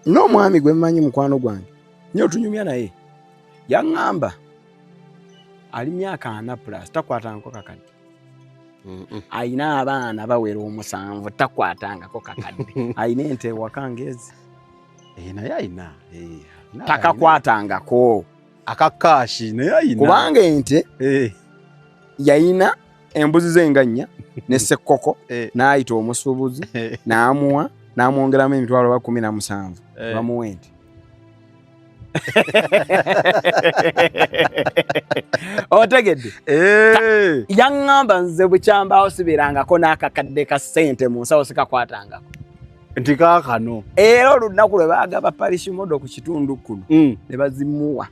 N'omwami gwe mmanyi, mukwano gwange nyo, tunyumya naye, yaŋŋamba ali myaka 40 plus takwatangako kakadde. Ayina abaana bawera 7, takwatangako kakadde. Ayina ente ewaka ngezi. Eh, naye ayina Takakwatangako. Akakashi naye ayina. Kubanga ente yayina embuzi ze nga nnya ne sekkoko, n'ayita omusuubuzi, n'amuwa, n'amwongeramu emitwalo ba 17. Bamuwa ente. Otegedde? Yaŋŋamba nze bukyambaawo sibeerangako n'akakadde ka ssente mu nsawo, sikakwatangako. Nti kaakano. Era olunaku lwe baagaba parish model ku kitundu kuno ne bazimuwa.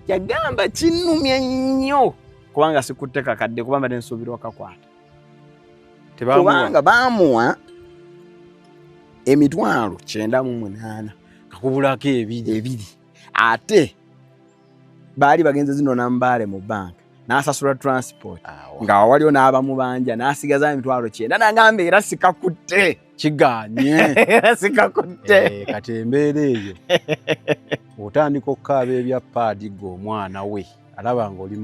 Yagamba kinnumya nnyo kubanga sikutte kakadde, kubanga nsuubira okakwata. Kubanga baamuwa 98,000 kakubulako ebiri. Ate baali bagenze zino nambaale mu banka n'asasula transport nga waliwo n'abamubanja n'asigaza 90,000 n'agamba era sikakutte kiganye era sikakutte. Kati embeera eyo otandika okukaaba ebya paadi gwe omwana we alaba ng'oli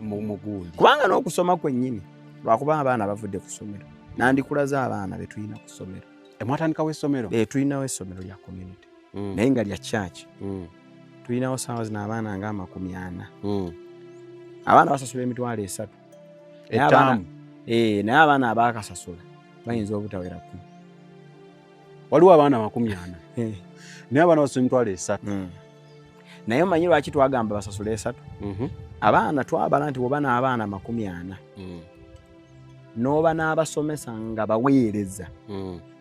mugundi. Kubanga n'okusoma kwennyini lwakuba abaana bavudde ku ssomero, nandikulaza abaana be tulina ku ssomero. Mwatandikawo essomero? Tulinawo essomero lya community naye nga lya church. Tulinawo saawa zino abaana nga 40. Abaana basasula 30,000 etamu. Naye abaana abaakasasula bayinza obutawera 10. Waliwo abaana 40 naye abaana basasula 30,000. Naye omanyi lwaki twagamba basasula 3? Abaana twabala nti bw'oba n'abaana 40 n'oba n'abasomesa nga baweereza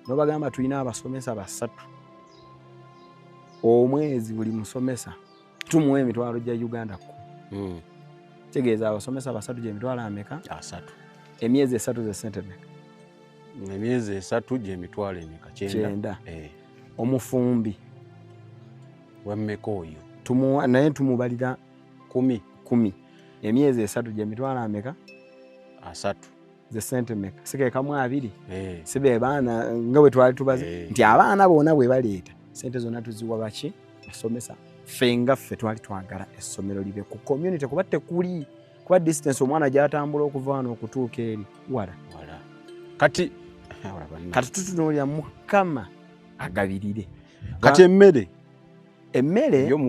n'obagamba tulina abasomesa 3 omwezi buli musomesa tumuwa 10,000 gya Uganda 10. Kitegeeza abasomesa 3 gye 3,000 ameka? 3. Emyezi 3 ze ssente mmeka? Emyezi 3 gye 90,000 emeka? 90. Omufumbi wemmeka oyo? Tumuwa naye tumubalira 10. 10. Emyezi 3 gye 30,000 ameka? 3. Ze ssente mmeka? Sikeekamu 2. Si be baana nga bwe twali tubaze nti abaana bonna bwe baleeta ssente zonna tuziwa baki? Basomesa. Ffe nga ffe twali twagala essomero libe ku community kuba tekuli, kuba distance omwana gy'atambula okuva wano okutuuka eri wala. Kati tutunuulira Mukama agabirire. Kati emmere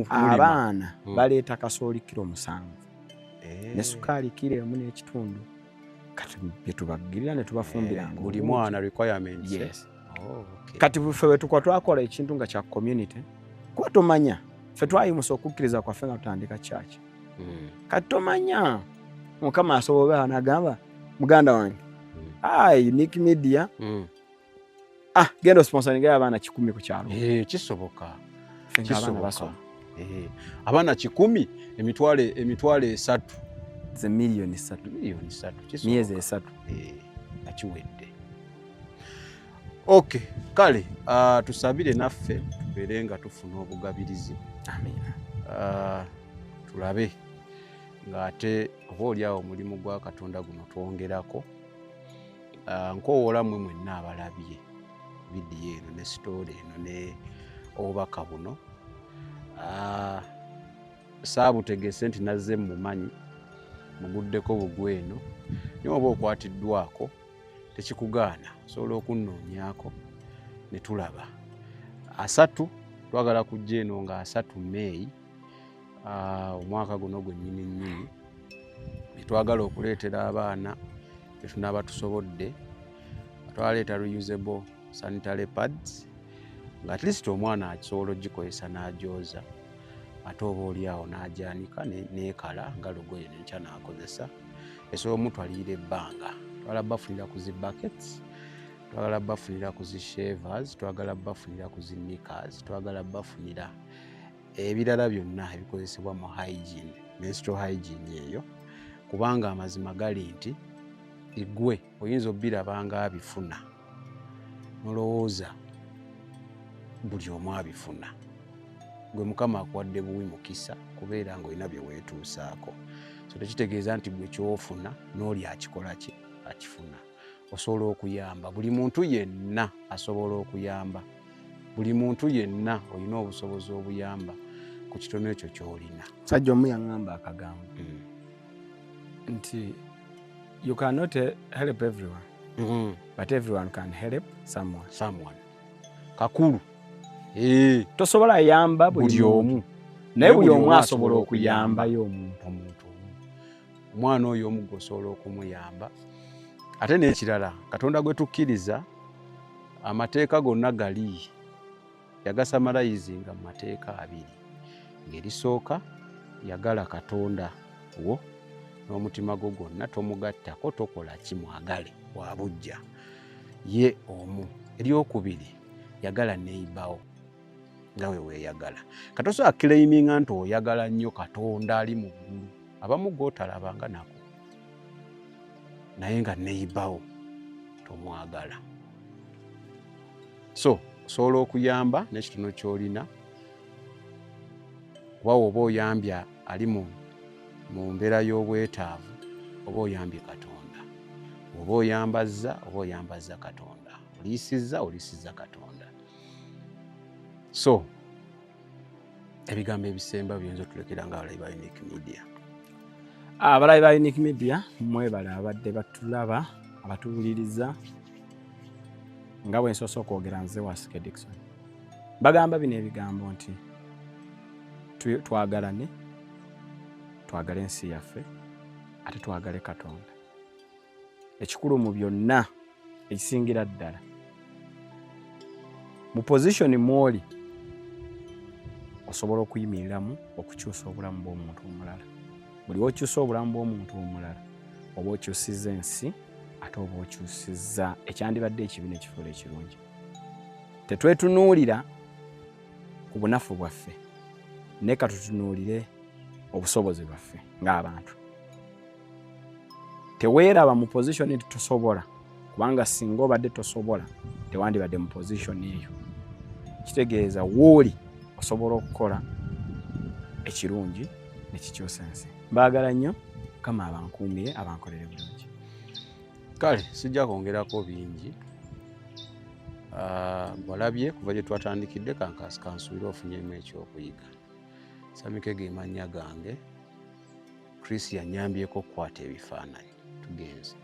abaana baleeta kasooli kilo 7 ne sukaali kilo 1.5. Kati bye tubagirira ne tubafumbiranga buli mwana requirements. Yes. Kati ffe bwe tukwa twakola ekintu nga kya community kuba tomanya ffe twayimusa okukkiriza kwaffe nga tutandika church. Kati tomanya Mukama asobola n'agamba muganda wange Unique Media genda osponsoringa abaana 100 ku kyalo. Kisoboka. Kisoboka. Abaana 100 3,000 ze 3,000,000. 3,000,000 myezi 3 nga kiwedde. Okay, kale tusabire naffe tubeere nga tufuna obugabirizi. Amiina. Tulabe ng'ate oba oliawo omulimu gwa Katonda guno twongerako. Nkowoola mmwe mwenna abalabye vidiyo eno ne sitoori eno ne obubaka buno. Saabutegese nti nazze mumanyi muguddeko bugwe eno, naye oba okwatiddwako tekikugaana osobola okunnoonyaako ne tulaba. 3 twagala kujja eno nga 3 May omwaka guno gwennyini nnyini, twagala okuleetera abaana tetunaaba tusobodde. Twaleeta reusable sanitary pads nga at least omwana akisobola ogikozesa n'agyoza ate oba oliawo n'agyanika neekala nga lugoye n'enkya n'akozesa, esobola omutwalirira ebbanga. Twagala bafunira ku zi buckets, twagala bafunira ku zi shavers, twagala bafunira ku zi knickers, twagala bafunira ebirala byonna ebikozesebwa mu hygiene, menstrual hygiene eyo, kubanga amazima gali nti igwe oyinza obbiraba nga abifuna nolowooza buli omu abifuna. Gwe Mukama akuwadde buwi mukisa kubeera ng'olina bye weetuusaako. So tekitegeeza nti gwe ky'ofuna n'oli akikola ki akifuna. Osobola okuyamba buli muntu yenna, asobola okuyamba buli muntu yenna, olina obusobozi obuyamba ku kitono ekyo ky'olina. Musajja omu yaŋŋamba akagambo nti you cannot help everyone, but everyone can help someone. Someone. Kakulu. Tosobola yamba buli omu, naye buli omu asobola okuyambayo omuntu omu. Omwana oyo omu gw'osobola okumuyamba. Ate n'ekirala, Katonda gwe tukkiriza amateeka gonna gali yagasamalayizinga mu mateeka 2. Ng'erisooka yagala Katonda wo n'omutima gwo gwonna, tomugattako, tokola kimwagale wa buggya ye omu. Eryokubiri, yagala neighbour nga we weeyagala. Katosobola claiminga nti oyagala nnyo Katonda ali mu ggulu, abamu gw'otalabanga nako, naye nga neighbour tomwagala. So osobola okuyamba n'ekitono ky'olina, kuba oba oyambye ali mu mbeera y'obwetaavu, oba oyambye Katonda, oba oyambazza, oba oyambazza Katonda, oliisizza, oliisizza Katonda. So ebigambo ebisemba biyinza otulekera nga abalabi ba Unique Media. Abalabi ba Unique Media, mwebale abadde batulaba, abatuwuliriza. Nga bwe nsoose okwogera, nze Wasike Dickson. Bagamba bino ebigambo nti twagalane, twagale ensi yaffe, ate twagale Katonda. Ekikulu mu byonna, ekisingira ddala, mu position mw'oli osobola okuyimiriramu okukyusa obulamu bw'omuntu omulala. Buli wokyusa obulamu bw'omuntu omulala, oba okyusizza ensi, ate oba okyusizza ekyandibadde ekibi nekifuula ekirungi. Tetwetunuulira ku bunafu bwaffe, naye katutunuulire obusobozi bwaffe ng'abantu. Teweeraba mu position nti tosobola, kubanga singa obadde tosobola tewandibadde mu position eyo. Kitegeeza wooli osobola okukola ekirungi nekikyusa ensi. Mbaagala nnyo, Mukama abankuumire, abankolere bulungi. Kale sijja kwongerako bingi. Walabye kuva gye twatandikidde, kansuubire ofunyemu ekyokuyiga. Samike ge mannya gange. Chris yanyambyeko okukwata ebifaananyi. Tugenze.